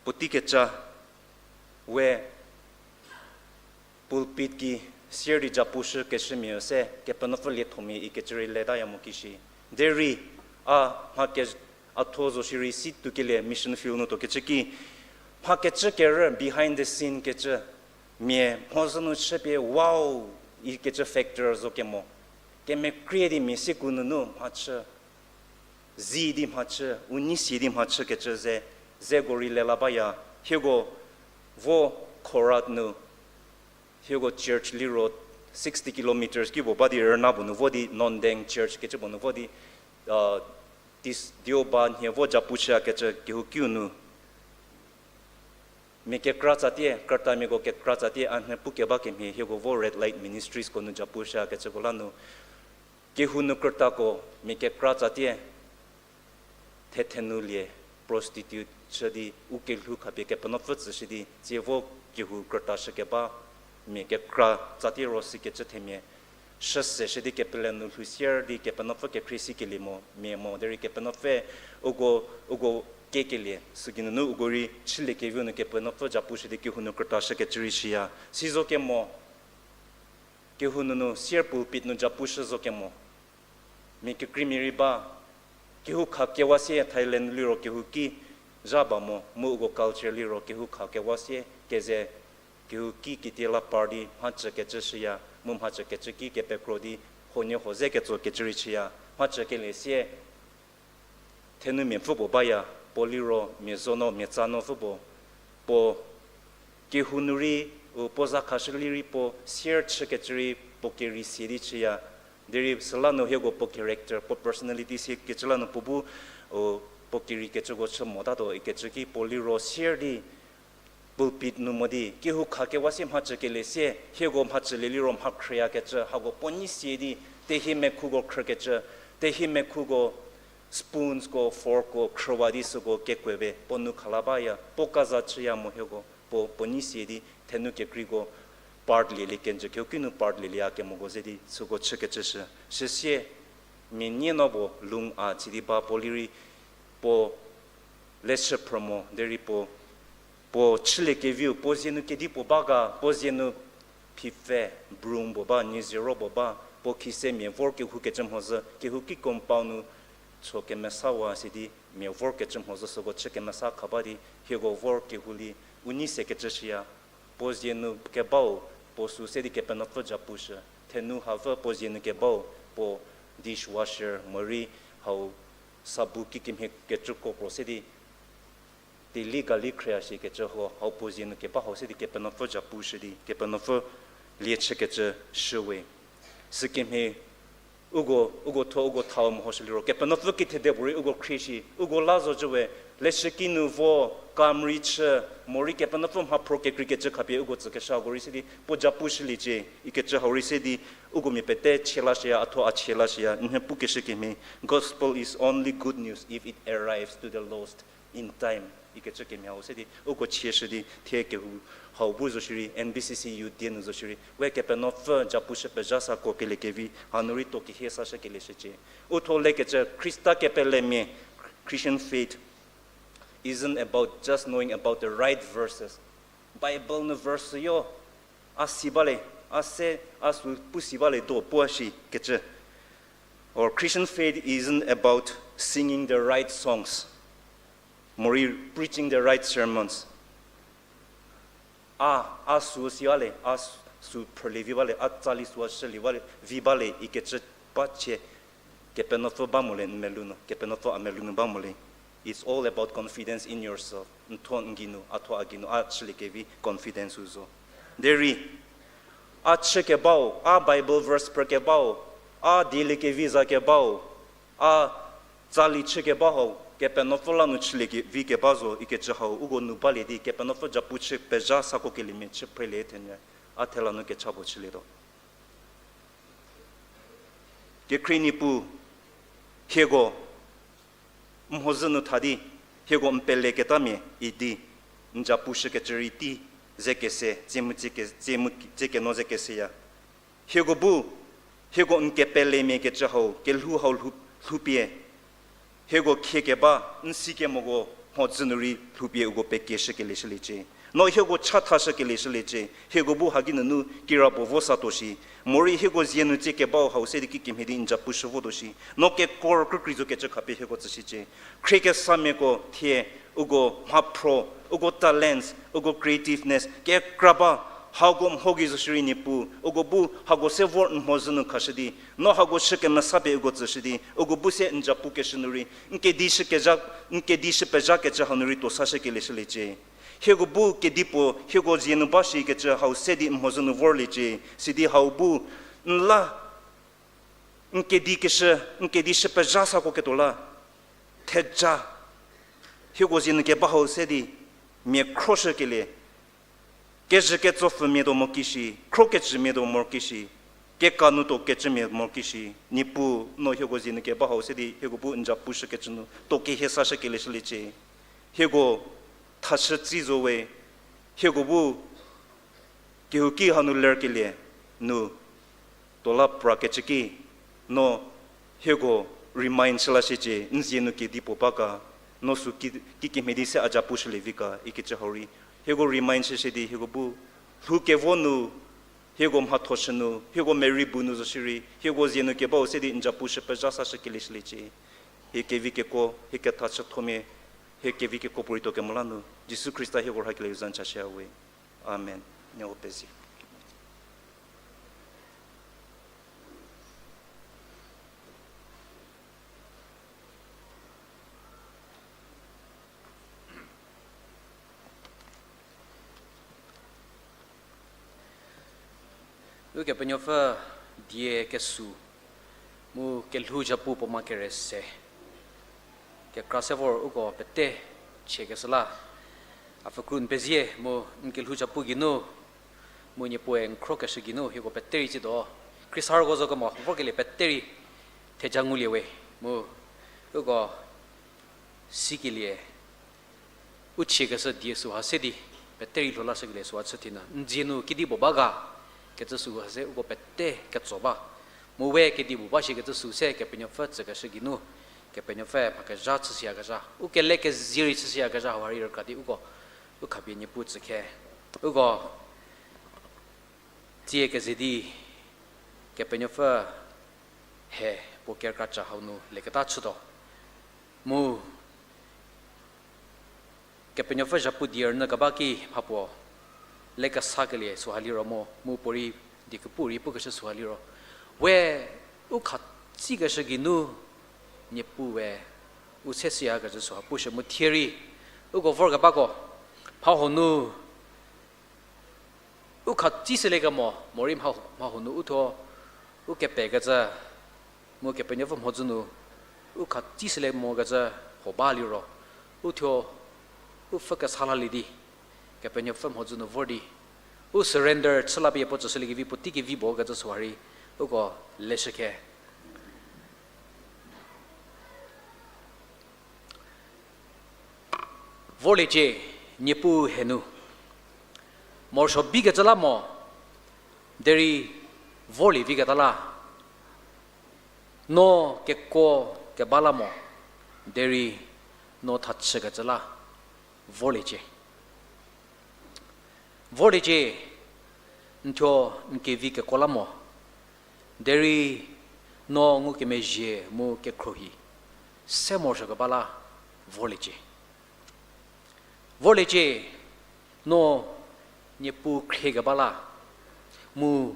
Puotei keca we pulpit ki sier di japushü keshümia se Kepenuopfü liethomia ikecü rei letaya mo kishi. Derei a mha ke, a thuo zo shierei situkelie mission field nu tuokecü ki, mha kecü kerü behind the scene kecü, mia mhodzü nu chüpie wow ikecü factor zo kemo. Kemekrie di mia siku nunu mhachü, zi di mhachü, u nei sie di mhachükecü ze, zeko rei lela baya. Hieko vo Khorat nu, hieko church liro sixty kilometers ki puo ba di rüna puo nu vo di Nondeng church kecü puo nu vo di, uh, Tis-, Deoband nhie vo japu chüyakecü kehoukiu nu mia kekra tsatie, krütamiako kekra tsatie, a nhie pukeba kemhie hieko vo Red Light Ministriesko nu japu chüyakecüko la nu, kehou nu krütako mia kekra tsatie, thethe nu lie, prostitute chü di, u kelhou khapie Kepenuopfü tsüshü di, tsie vo kehou krütashükeba mia kekra tsatie ro sikecü themia shüse shü di kepele nu lhou sier di Kepenuopfü kekhrie sikelie mo, mia mo, derei Kepenuopfü uko, uko kekelie, süki nunu uko rei chüliekeviu nu Kepenuopfü japushü di kehou nu krütashükecü rei shiya. Sizo kemo, kehou nunu sier pulpit nu japushü zo kemo. Mia kekreimia rei ba, kehou kha kewa sie Thailand liro kehou ki zha ba mo, mu uko culture liro kehou kha kewa sie keze, kehou ki kitie la par di mhachükecü shüya, mu mhachükecü ki kepekro di huoniehuo ze ketsokecü rei chüya, mhachükelie sie thenumia pfü puo baya, puo liro mia zo no, mia tsa no pfü puo, puo kehou nu rei, u, puo za khashü lirei puo sier chükecü rei puo kerei sie di chüya. Derei süla nu hieko puo character, puo personality sie kecü la nu puo bu, u, puo kerei kecüko chü motatuo ikecü ki puo liro sier di pulpit nu mo di, kehou kha kewa sie mhachükelie sie, hieko mhachülie liro mha khrüyakecü, hako puo nei sie di, tehi mekhuko khrükecü, tehi mekhuko, spoonsko, forkko khrüwa di süko kekuoe puo nu khala baya, puo kaza chüya mo hieko, puo, puo nei sie di, thenu kekreiko part lielie kenjü, kehouki nu part lielieya kemoko ze di, süko chükecü shü. Süsie, mia nie no puo lung a tsi di ba puo lirei, puo leshü phrü mo, derei puo, puo chüliekeviu, puo zie nu kedipuo ba ga, puo zie nu phipfe, broom puo ba, nizero puo ba, puo khise mia vor kehoukecü mhodzü, kehouki compound nu cho kemesawa sidi, mia vor kecü mhodzü süko chü kemesa kha ba di, hieko vor kehou li, u nei sekecü shüya, puo zie nu kebau, puo sü se di Kepenuopfü japushü, thenu hapfü puo zie nu kebau, puo dishwasher, morei hau sabu kikemhie kecü kokro se di, teli gali khreya shikecü ho, hau puo zie nu keba hau se di Kepenuopfü japushü di, Kepenuopfü lie chükecü shüwe. Sükemhie uko, uko thuo, uko thau mehoshü liro, Kepenuopfü kithede puorei uko khrie shi, uko la zocü we, leshüki nu vo, kam rei chü, morei Kepenuopfü mhaphro kekreikecü khapie uko tsükeshüko rei se di, puo japushüliecie, ikecü hau rei se di, uko mia pete chie lashüya, a thuo a chie lashüya, nhie pukeshü kemhie, gospel is only good news if it arrives to the lost in time. Ikecü kemhie hau se di, uko chieshü di, thie kehou hau bu zo shierei, N B C C youth die nu zo shierei, we Kepenuopfü japushü pezha sako kelie kevi, hanu rei tuo kehie sashü kelie shücie. U thuo lekecü, Khrista kepelemia, Christian faith isn't about just knowing about the right verses. Bible nu verse yo, a si bale, a se, a sü pu si bale do puo shi kecü. Or Christian faith isn't about singing the right songs, morei preaching the right sermons. A, a sü si bale, a sü phrülie vi bale, a tsali süa shülie bale, vi bale, ikecü ba chie, Kepenuopfü ba mo le n melou nu, Kepenuopfü a melou nu ba mo le. It's all about confidence in yourself. N thuo n geinu, a thuo a geinu, a chülie kevi confidence u zo. Derei, a chü kebau, a Bible verse phrü kebau, a dielie kevi za kebau, a tsali chü keba hau, Kepenuopfü la nu chülie ke-, vi keba zo ikecü hau, uko nu balie di, Kepenuopfü japu chü pezha sako keliemia chü phrelie thenyü, a thela nu kecha puo chülietuo. Kekhrie Niepuu, hieko mhodzü nu tha di, hieko n peleketamia idi, n japushükecü rei tei ze kese, tsie mu tsie ke-, tsie mu tsie keno ze keseya. Hieko bu, Hieko n kepelemia kecü hau, kelhou hau lhou, lhoupie. Hieko khie keba, n si kemoko mhodzü nu rei lhoupie uko pekieshü kelieshüliecie. No hieko chathashü kelieshüliecie. Hieko bu haki nunu kirapuo vo satuo shi. Morei hieko zie nu tsie kebau hau se di kikemhie di n ja pushü votuo shi. No kekor krükrei zo kecü khapie hieko tsüshücie. Khriekesamiako thie, uko mhaphro, uko talents, uko creativeness, kekra ba, hako mho gei zo shierei Niepuu, uko bu hako se vor n mhodzü nu khashü di, no hako shü kemesa pie uko tsüshü di, uko bu se n ja pukeshü nu rei, n kedi shü kezha, n kedi shü pezha kecü hau nu rei tuo sashü kelieshüliecie. Hieko bu kedipuo, hieko zie nu ba shi kecü hau se di n mhodzü nu vorliecie, sidi hau bu, n la, n kedi keshü, n kedi shü pezha sako ketuo la, theja, hieko zie nu keba hau se di, mia khroshü kelie, kezhü ketsopfümia tuo mo kishi, khrokecümia tuo mo kishi, keka nu tuo kecümia mo kishi, Niepuu no hieko zie nu keba hau se di, hieko bu n ja pushü kecü nu, tuo kehie sashü kelieshüliecie. Hieko thashü tsi zo we, hieko bu kehouki hanu lerkelie nu tuo la pra kecü ki, no hieko remind shü la shiecie, n zie nu kedipuo ba ga, no sü ki, kikemhie di se a ja pushülie vi ga ikecü hau rei. Hieko remind shüshü di hieko bu lhou kevo nu, hieko mhathoshü nu, hieko merei bu nu zo shierei, hieko zie nu kebau se di n ja pushü pezha sashü kelieshüliecie. Hie kevi kekuo, hie kethachüthomia, hie kevi kekuo puorei tuo kemo la nu, Jisu Khrista hieko rhakelieu za n chashüya we. Amen. Nieko pezie. Ukepenuopfü die kesü, mu kelhou zhapu puo ma kere se. Kekra se vor uko pete chiekeshü la. A pfükru n pezie mu n kelhou zhapu geinu, mu Niepuue n khrokeshü geinu, hieko pete rei tsiedo. Khrista rüko zo kemo, vorkelie pete rei theja ngulie we, mu uko sikelie, u chiekeshü die süha se di, pete rei lhou lashükelie süha chü thie nu, n dzie nu kedipuo ba ga, kecü süha se uko pete ketso ba. Mu we kedipuo ba shi kecü sü se Kepenuopfü tsükeshü geinu, Kepenuopfü mha kezha chüshüyakezha, u kele kezie rei chüshüyakezha hau ha rei rükra di uko, u khapie Niepuu tsükhe, uko tsie keze di, Kepenuopfü he puo kerükra cha hau nu leketa chütuo. Mu Kepenuopfü zhapu die rünyü keba ki mhapuo le kesakelie süha liro mo, mu puorei die kepu rei pukeshü süha liro, we u khatsikeshü geinu Niepuue u se süyakecü süha pushü mu thie rei uko vorkebako mha hau nu u khatsi sülie kemo, morei mha, mha hau nu uthuo u kepekecü, mu Kepenuopfü mhodzü nu u khatsi sülie mokecü huo ba liro, uthuo u pfü kesa lalie di, Kepenuopfü mhodzü nu vor di, u surrender chü la pie puo tsüshüliekevi puotei kevi bokecü süha rei uko leshükhe. Vorliecie, Niepuu he nu morosuo bikecü la mo, derei vorlie viketa la, no kekuo keba la mo, derei no thachükecü la vorliecie. Vorliecie, n thuo n kevi kekuo la mo, derei no ngukemezhie mu kekhruohi se morosuokeba la vorliecie. Vorliecie, no Niepuu khriekeba la, mu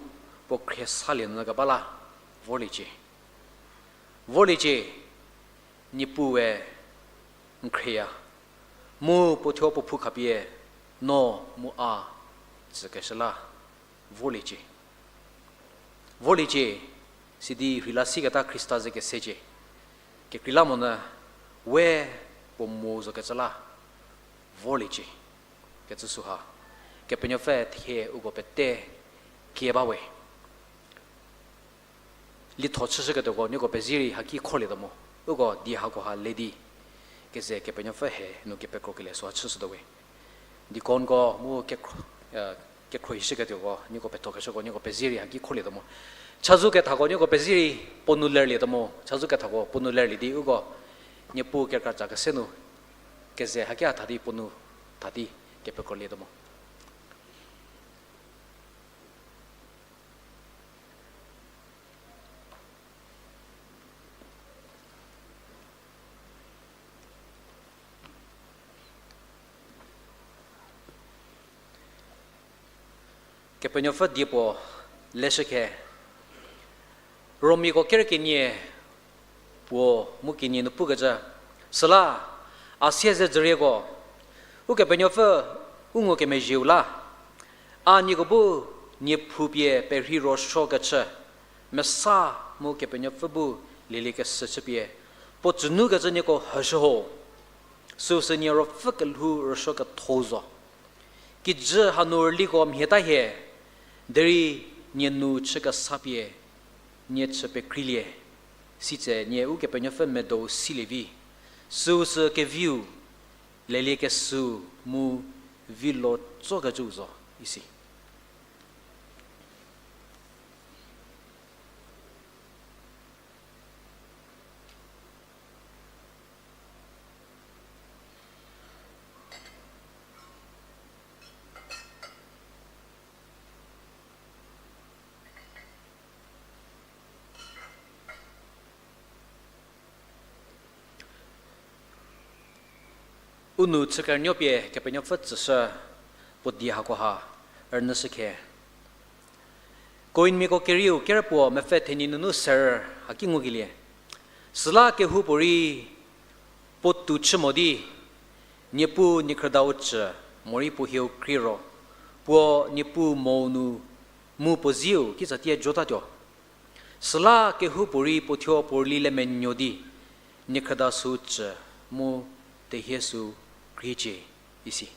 puo khriesalie nyü keba la vorliecie. Vorliecie, Niepuue n khrieya, mu puo thuo puo phou khapie no mu a tsükeshü la vorliecie. Vorliecie, sidi rheila siketa Khrista ze kesecie. Kekreilamonyü we puo mo zokecü la vorliecie. Kecü süha, Kepenuopfü thie uko pete kie ba we. Lietho chüshüketuoko nieko pezie rei haki kholietuo mo. Uko die hakoha le di, keze Kepenuopfü he nu kepekrokelie süha chüshütuo we. Deaconko mu kekhro, kekhrohishüketuoko nieko pethokeshüko nieko pezie rei haki kholietuo mo. Chazou kethako nieko pezie rei puo nu lerlietuo mo, chazou kethako puo nu lerlie di uko Niepuu kerükra ca kese nu keze haki a tha di puo nu tha di kepekrolie tuo mo. Kepenuopfü die puo leshükhe. Romiako ker kenie puo mu kenie nu pukecü, süla, a siezedzürieko, Ukepenuopfü u ngukemezhieu la, a nieko bu niephou pie perhei rüsuokecü, mesa mu Kepenuopfü bu lieliekeshü chüpie puo tsünukecü nieko hüshü ho. Süusü nie ruopfü kelhou rüsuo ketho zo. Kijü hanu rüliko mhie ta hie, derei nie nu chü kesa pie nie chü pekreilie, sitse nie Ukepenuopfü medou silie vi. Süusü keviu, lieliekeshüu mu vilo tsokecüu zo, isi. U nou chükernuo pie Kepenuopfü tsüshü puo die hakoha rünyüshükhe. Korinmiako kerieu kerü puo mepfü thenie nunu serü haki ngukelie. Süla kehoupuorei puo tou chü mo di, Niepuu niekhrüdau cü, morei puo hieu krie ro, puo Niepuu mou nu mu puo zieu kitsatie jotatuo. Süla kehoupuorei puo thuo puo rüli le menuo di, niekhrüda süu cü mu tehie süu kriecie, isi.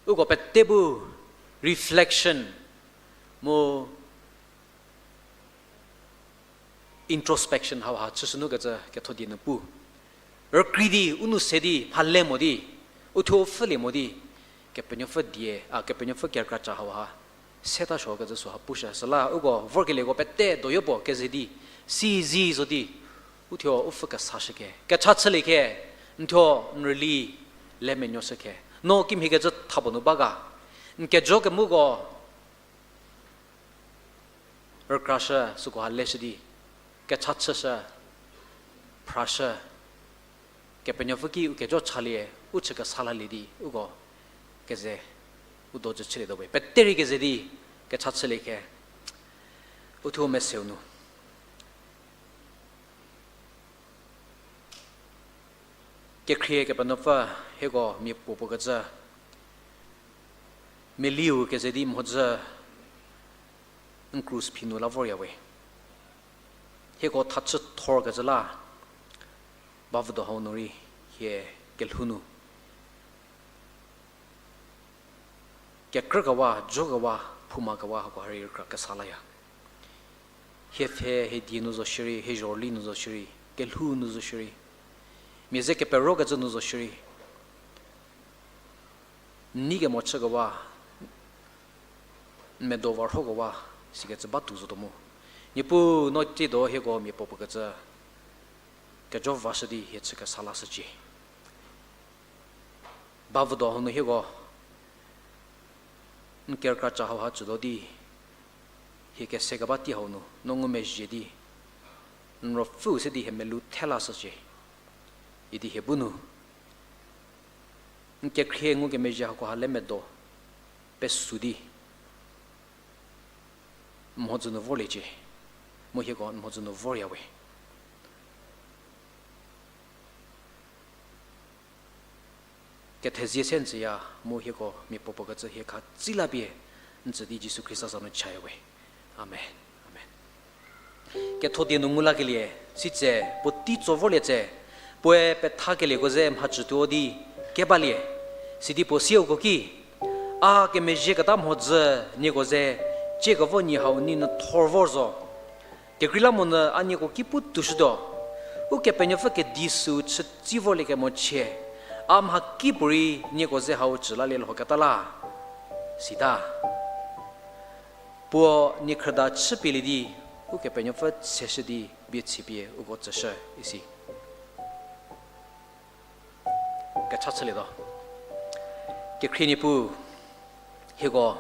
Uko pete bu reflection mu introspection hauha chüshünukecü ketho die nu pu. Rükrei di, u nou se di, mhale mo di, u thuo pfhülie mo di, Kepenuopfü die, a, Kepenuopfü kerükra ca hauha seta suokecü süha pushü. Süla uko vorkelieko pete doyo puo keze di, si zi zo di, u thuo u pfhü kesashükhe, kecha chülie khe, n thuo n rüli le menuoshükhe. No kimhiekecü tha puo nu ba ga, n kejo kemuko rükrashü, sükoha leshü di, kecha chüshü, phrashü, Kepenuopfü ki u kejo chalie, u chü kesa lalie di, uko keze, u do jü chülietuo we. Pete rei keze di, kecha chülie khe, u thuo meseu nu. Kekhrie Kepenuopfü, hieko mia puo puo kecü, meliu keze di mhodzü n krus phi nu la vorya we. Hieko thachü thor kecü la, bavüdo hau nu rei hie kelhou nu kekrükewa, jokewa, phoumakewa hako ha rei rükra kesa laya. Hie pfhe, hie die nu zo shierei, hie zhorüli nu zo shierei, kelhou nu zo shierei, mia ze keperokecü nu zo shierei, n nei kemo chükewa, n medo varhokewa, sikecü batuo zotuo mu. Niepuu no tsiedo hieko mia puo puo kecü kejo vashü di hie chü kesa lashücie. Bavüdo hau nu hieko n kerükra ca hauha tsütuo di, hie kese keba tei hau nu no ngumezhie di, n ruopfüu se di hie melou the lashücie idi hie bu nu n kekhrie ngukemezhie hakoha le medo pesu di n mhodzü nu vorliecie, mu hieko n mhodzü nu vorya we. Kethezie se n tsüya, mu hieko mia puo puo kecü hie khatsü la pie n tsü di Jisu Khrista za nu chaya we. Amen. Amen. Ketho die nu ngu lakelie, sitse puotei tso vorlie tse, puoe pethakelieko ze mhacütuo di kebalie, sidi puo sieuko ki, a kemezhie keta mhodzü nieko ze, ciekevo nyi hau nei nu thor vor zo. Kekreilamonyü a nieko ki pu toushütuo, Ukepenuopfü kedi süu chütsi vorlie kemochie, a mhakipuorei nieko ze hau cü lalie lhoketa la, sita. Puo niekhrüda chüpielie di, Ukepenuopfü tseshü di bie chipie uko tsüshü isi. Kecha chülietuo. Kekhrie Niepuu, hieko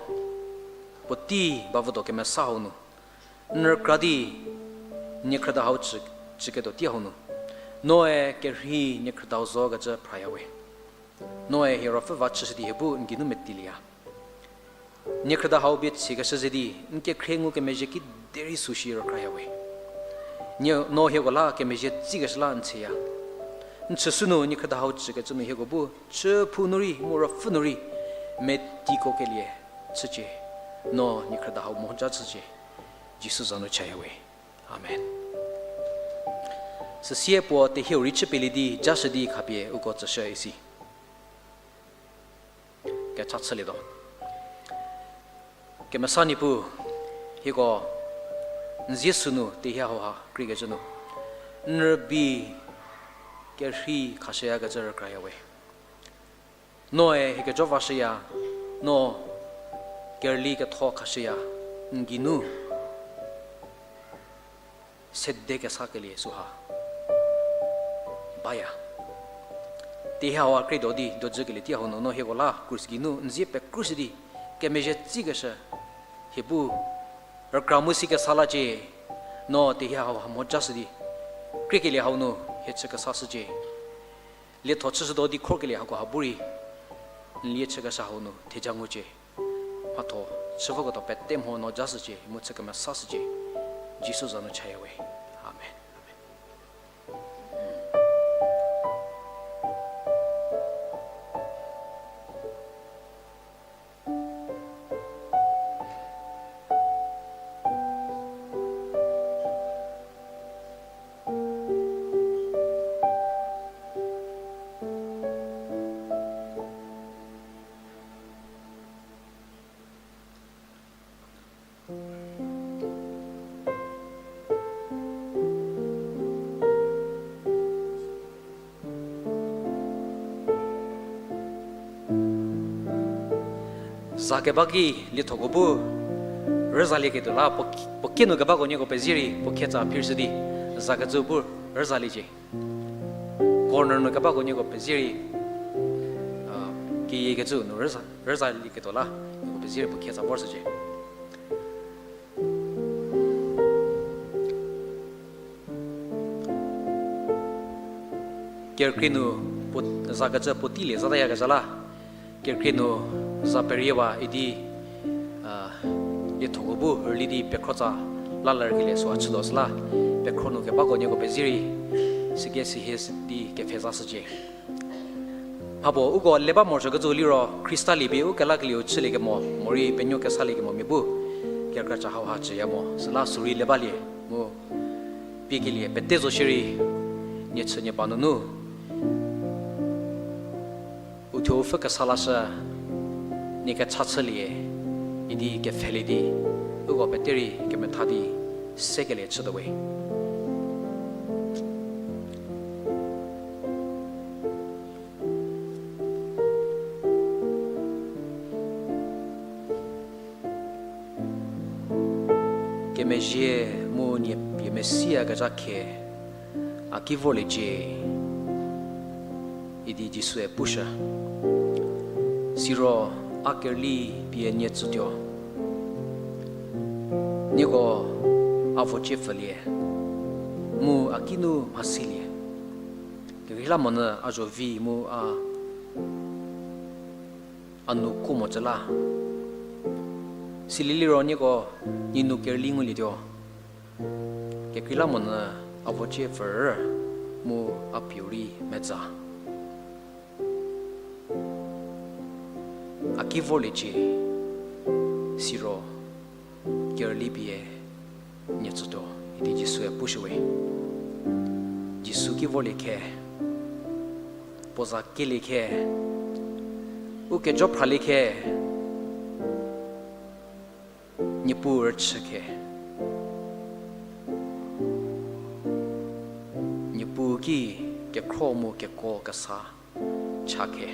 puotei bavüdo kemesa hau nu, n rükra di niekhrüda hau chü, chüketuo tei hau nu, noe kerhei niekhrüdau zokecü phraya we. Noe hie ruopfü va chüshü di hie bu n geinu metilieya. Niekhrüda hau bie chikeshü ze di, n kekhrie ngukemezhie kiderei süshi rükraya we. Nie, no hieko la kemezhie tsikeshü la n tsheya. N chüshü nu niekhrüda hau chükecü nu hieko bu chüphou nu rei mu ruopfü nu rei metiko kelie chücie. No niekhrüda hau mhodzü chücie. Jisu za nu chaya we. Amen. Süsie puo tehieu rei chüpielie di jashü di khapie uko tsüshü isi. Kecha chülietuo. Kemesa Niepuu, hieko n zie sünu tehie hauha kreikecü nu, n rübei kerhei khashüyakecü rükraya we. Noe hie kejo vashüya, no kerüli ketho khashüya, n geinu sede kesakelie süha baya. Tehie hau a kredo di dojükelie tei hau nu no hieko la krus geinu n zie pekrushü di kemezhie tsikeshü hie bu rükra mu si kesa lacie. No tehie hauha mhodzü shü di kriekelie hau nu hie chü kesashücie. Lietho chüshütuo di khorkelie hakoha bu rei n lie chükeshü hau nu theja ngucie. Mhatho chü voketuo pete mho no jashücie mu chü kemesashücie. Jisu za nu chaya we. Amen. Amen. Za keba ki liethoko bu rüzalieketuo la, puo, puo kinu kebako nieko pezie rei puo khetsa phirshü di, zakecü bu rüzaliecie. Corner nu kebako nieko pezie rei, a, keyiekecü nu rüza, rüzalieketuo la, nieko pezie rei puo khetsa vorshücie. Kerükrie nu puo, zakecü puoteilie zatayakecü la, kerükrie nu za periewa idi, a, liethoko bu rüli di pekhrotsa lalarkelie süha chütuo süla, pekhro nu kebako nieko pezie rei, süke sihie di kepfhezashücie. Mhapuo uko le ba morosuokecü liro Khrista lie pie u kelakelieu chüliekemo morei penuo kesaliekemo mia bu kerükra cha hauha chüya mo, süla sürei le balie mu piekelie pete zo shierei, nie chü nie ba nunu u thuo u pfü kesa lashü, nie kecha chülie idi kepfhelie di, uko pete rei kemetha di sekelie chütuo we. Kemezhie mu nie pie Mesia kezha khe a ki vorliecie, idi Jisue pushü. Siro a kerüli pie nie tsütuo. Nieko a vocie pfülie, mu a kinu mhasilie. Kekreilamonyü a zho vi mu a, a nu kuo mocü la. Silieliro nieko nie nu kerüli ngulietuo. Kekreilamonyü a vocie pfürü mu a pieu rei medza. A ki vorliecie, siro kerüli pie nie tsütuo, idi Jisue pushüwe. Jisu ki vorlie khe, puo za kelie khe, u kejo phralie khe, Niepuu rüchü khe. Niepuu ki kekhro mu kekuo kesa cha khe.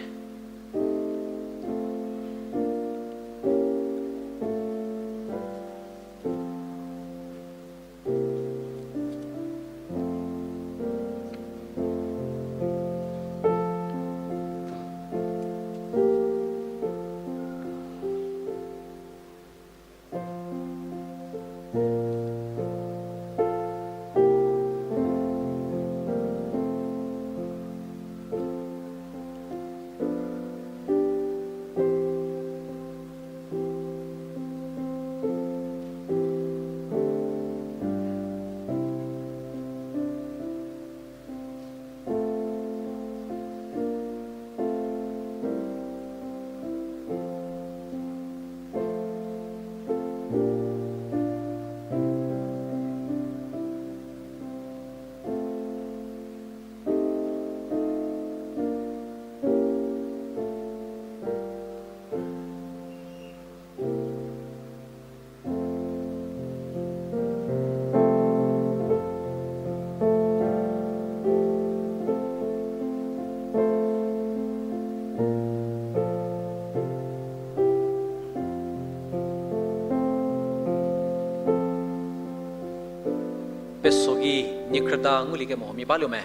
niekhrüda ngulie kemo huomia baluo me?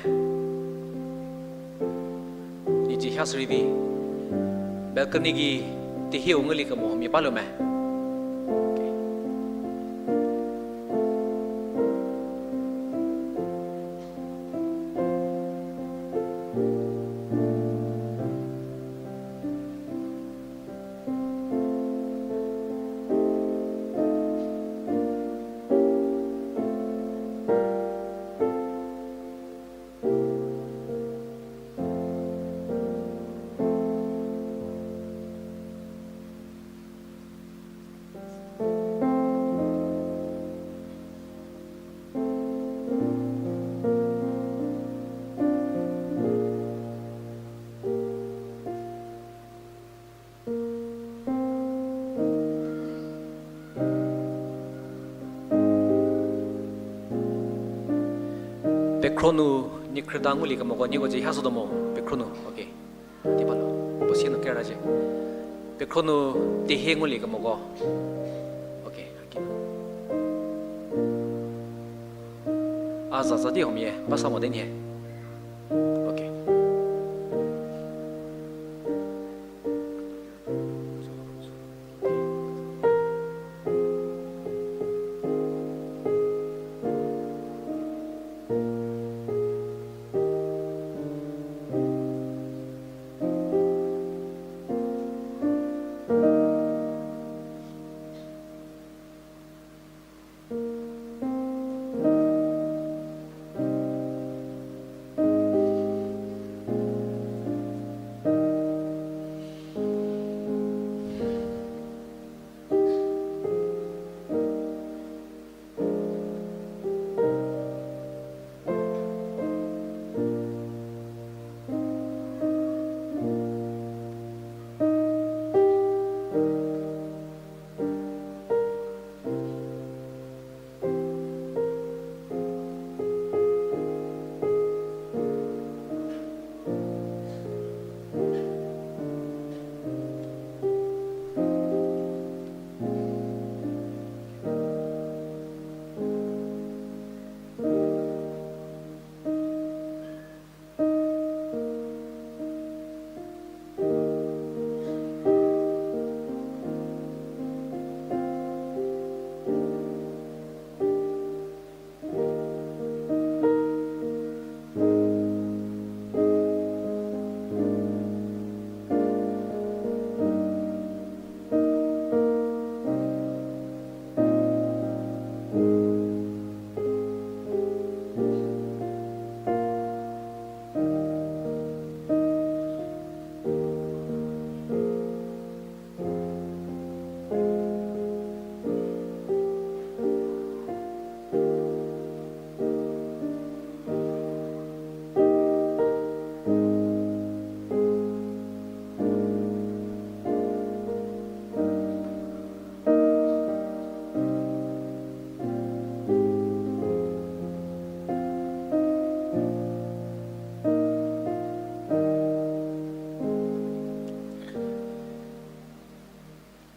Nici ha sü rei vi. Balcony gei tehieu ngulie kemo huomia baluo me? Pekhro nu niekhrüda ngulie kemoko, nieko dzie ha sü tuo mo, pekhro nu, okay. Di ba lo, puo sie nu keracie. Pekhro nu tehie ngulie kemoko. Okay, haki. A zaza di huomia, ba sa mo de nie. Okay.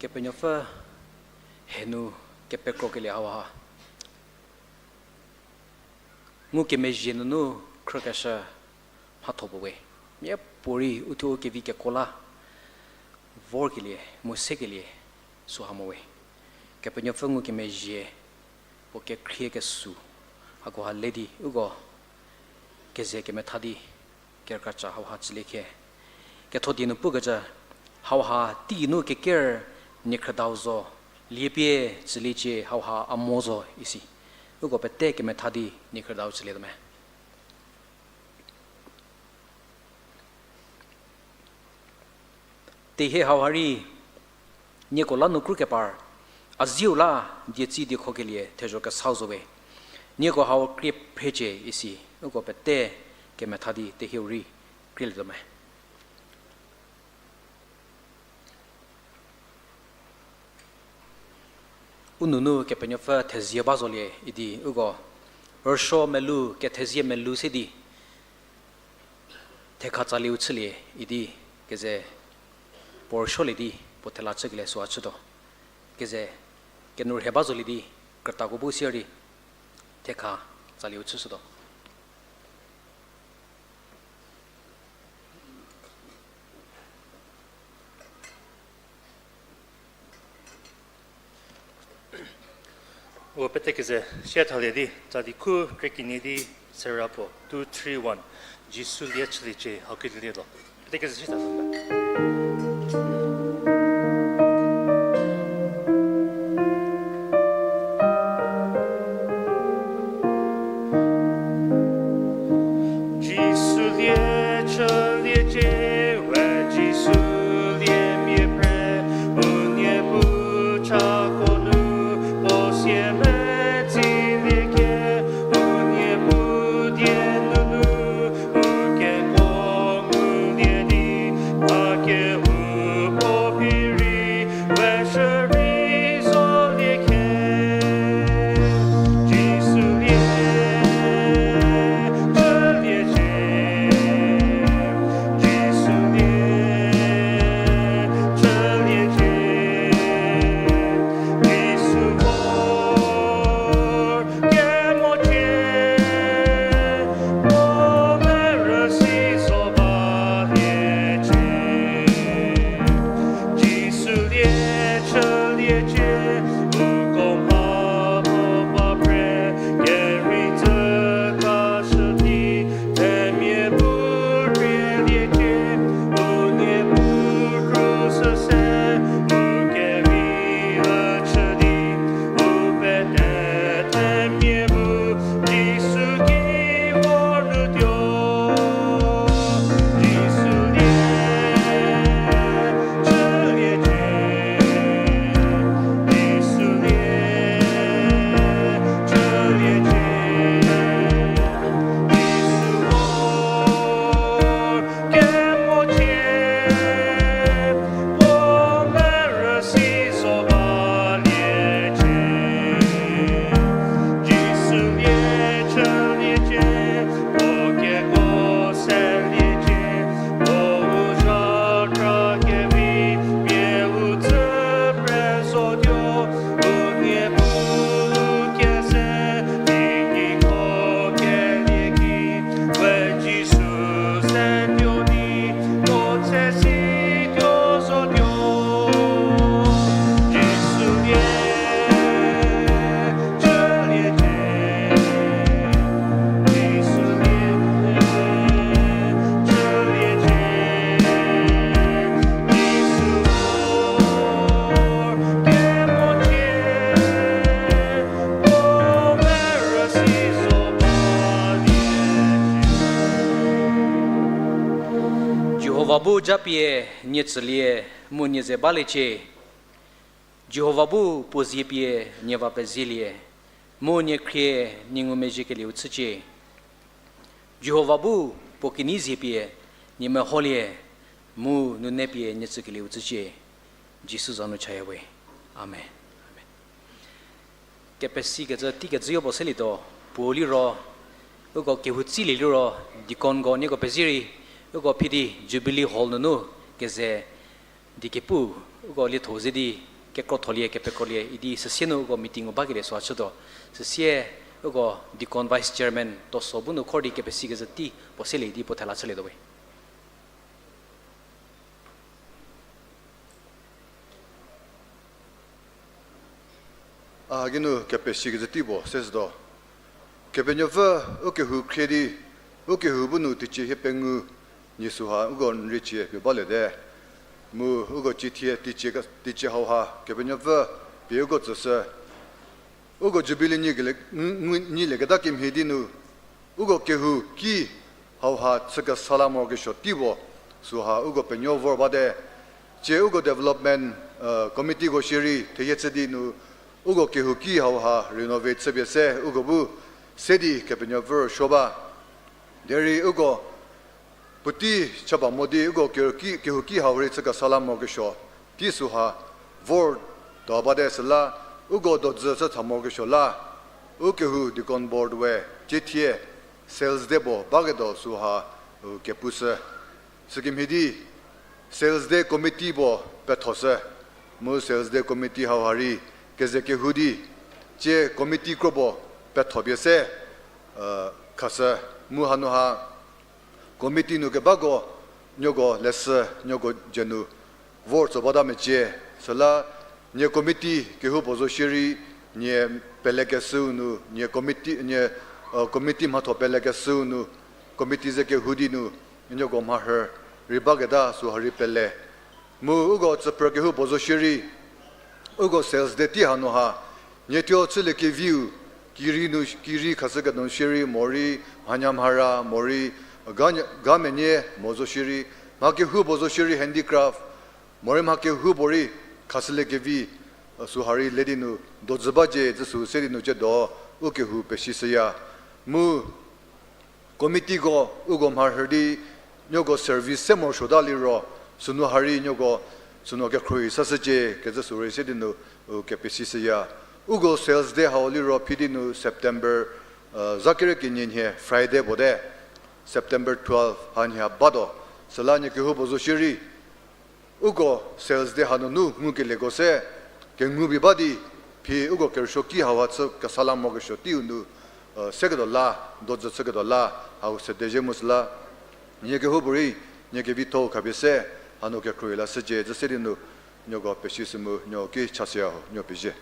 Kepenuopfü henu kepekrokelie hauha ngukemezhie nunu khrükeshü mhatho puo we. Miapuorei uthuo kevi kekuo la vorkelie mu sekelie süha mo we. Kepenuopfü ngukemezhie puo kekhrie kesu hakoha le di uko keze kemetha di kerükracha hauha tsülie khie. Ketho die nu pukecü hauha teigei nu keker niekhrüdau zo, liepie tsüliecie hauha a mo zo isi. Uko pete kemetha di niekhrüdau tsülietuo me. Tehie hauha rei nieko la nu krukepar, a zieu la dietsi diekhokelie thezho kesau zo we. Nieko hau krie phrecie isi, uko pete kemetha di tehieu rei krielietuo me. U nunu Kepenuopfü thezie ba zolie idi uko rüsuo melou kethezie melou se di thekha tsalieu chülie idi keze puo rüsuolie di puo thela chükelie süha chütuo. Keze kenurhie ba zolie di krütako bu sie rei thekha tsalieu chüshütuo. Uko pete keze sie thalie di, tsali khu kre kenie di, sera puo, two, three, one. Jisu lie chüliecie, hau kelie lho. Pete keze sie thalie. Jisu lie chüliecie, we Jisu lie mia phre, unie bu chako nu, puo sie medzilie ke, unie bu die nunu, u keko ngulie di, a kehoupuo phi rei, we shürei zolie ke. Jisu lie chüliecie, Jisu lie chüliecie, Jisu vor kemocie, puo merü si zo baliecie. Jisu lie chüliecie, uko mha puo ba phre, kerei tsü kashü di, themia bu rieliecie, unie bu kru süse, u kerei chü di, u pete themia bu Jisu ki vor nu tuo. Jisu lie chüliecie, Jisu lie chüliecie, Jisu vor kemocie, puo merü si zo baliecie. Jisu lie chüliecie, puo keko seliecie, puo u zha kra kevi, pie u tsü pre zotuo, unie bu keze, ikiko kelie ki, we Jisu se tuo di, mo tse si tuo zotuo. Jisu lie chüliecie, Jisu lie chüliecie, Jisu vor kemocie, puo merü si zo baliecie. Jihova bu japie nie tsülie, mu nie ze baliecie. Jihova bu puo zie pie nie va pezielie, mu nie khrie nie ngumezhiekelieu chücie. Jihova bu puo kinyi zie pie nie meholie, mu nune pie nie tsükelieu chücie. Jisu za nu chaya we. Amen. Amen. Kepesikecü teikecüyo puo selietuo, puo liro, uko kehou tsilie liro, deaconko nieko pezie rei, uko phidi Jubilee Hall nunu keze di kepu, uko lietho ze di kekrotholie, kepekrolie idi süsie nu uko meeting-u bakelie süha chütuo. Süsie uko deacon vice chairman Toso bu nu khor di kepesikecü tei puo selie di puo thela chülietuo we. A geinu kepesikecü tei puo seshütuo. Kepenuopfü, u kehou khrie di, u kehou bu nu teicie hiepengou, nie süha uko n reicie pie baliete. Mu uko ciethie teicie ka-, teicie hauha Kepenuopfü pie uko tsüshü. Uko Jubilee nyi kele-, ngu-, ngu-, nyilie keta kemhie di nu, uko kehou ki hauha chü kesa la morokesuo tei puo, süha uko penuo vor bate. Cie uko development, committeeko shierei thehie chü di nu, uko kehou ki hauha renovate chüpie se uko bu se di Kepenuopfü rüsuo ba. Derei uko puotei chaba mo di uko kehou ki, kehou ki hau rei chü kesa la morokesuo tei süha vor tuo bate süla, uko dojü chü tha morokesuo la, u kehou deacon board we ciethie sales day puo baketuo süha, u kepushü. Sükemhie di sales day committee puo pethoshü. Mu sales day committee hauha rei keze kehou di, cie committee kro puo pethopie se khashü. Mu hanu ha committee nu kebako, nieko leshü, nieko jenu vor tso bata mecie, süla nie committee kehou puo zo shierei, Nie pelekeshüu nu, nie committee, nie committee mhatho pelekeshüu nu, committee ze kehou di nu, nieko mharhü rei baketa süha rei pele. Mu uko tsüphrü kehoupuo zo shierei, uko sales day tei hanu ha, niethuo chüliekeviu, kirei nu, kirei khashüketuo shierei morei, mhanyamhara morei, ga, ga menie mo zo shierei, mha kehoupuo zo shierei handicraft, morei mha kehoupuorei khashüliekevi, süha rei le di nu dojü bacie zü sü se di nu ciedo, u kehou pesishüya. Mu committeeko, uko mharhü di, nieko service se morosuota liro, sünu ha rei nieko, sünu kekhruohi sashücie kecü sü rei se di nu, u kepesishüya. Uko sales day hau liro phi di nu September, za kere kenie nhie Friday puo te, September twelve hanhie batuo, süla nie kehoupuo zo shierei, uko sales day hanunu ngukelieko se, kengu bi ba di, phi uko kerüsuoki hauha chü kesa la morokesuo teiu nu, seketuo la, dojü chüketuo la, hau sedezhie mu süla, nie kehoupuorei, nie kevitho-u khapie se, hanu kekhruohi lashücie zü se di nu, nieko pesishü mu, nieko ki chashüya ho, nieko pezie.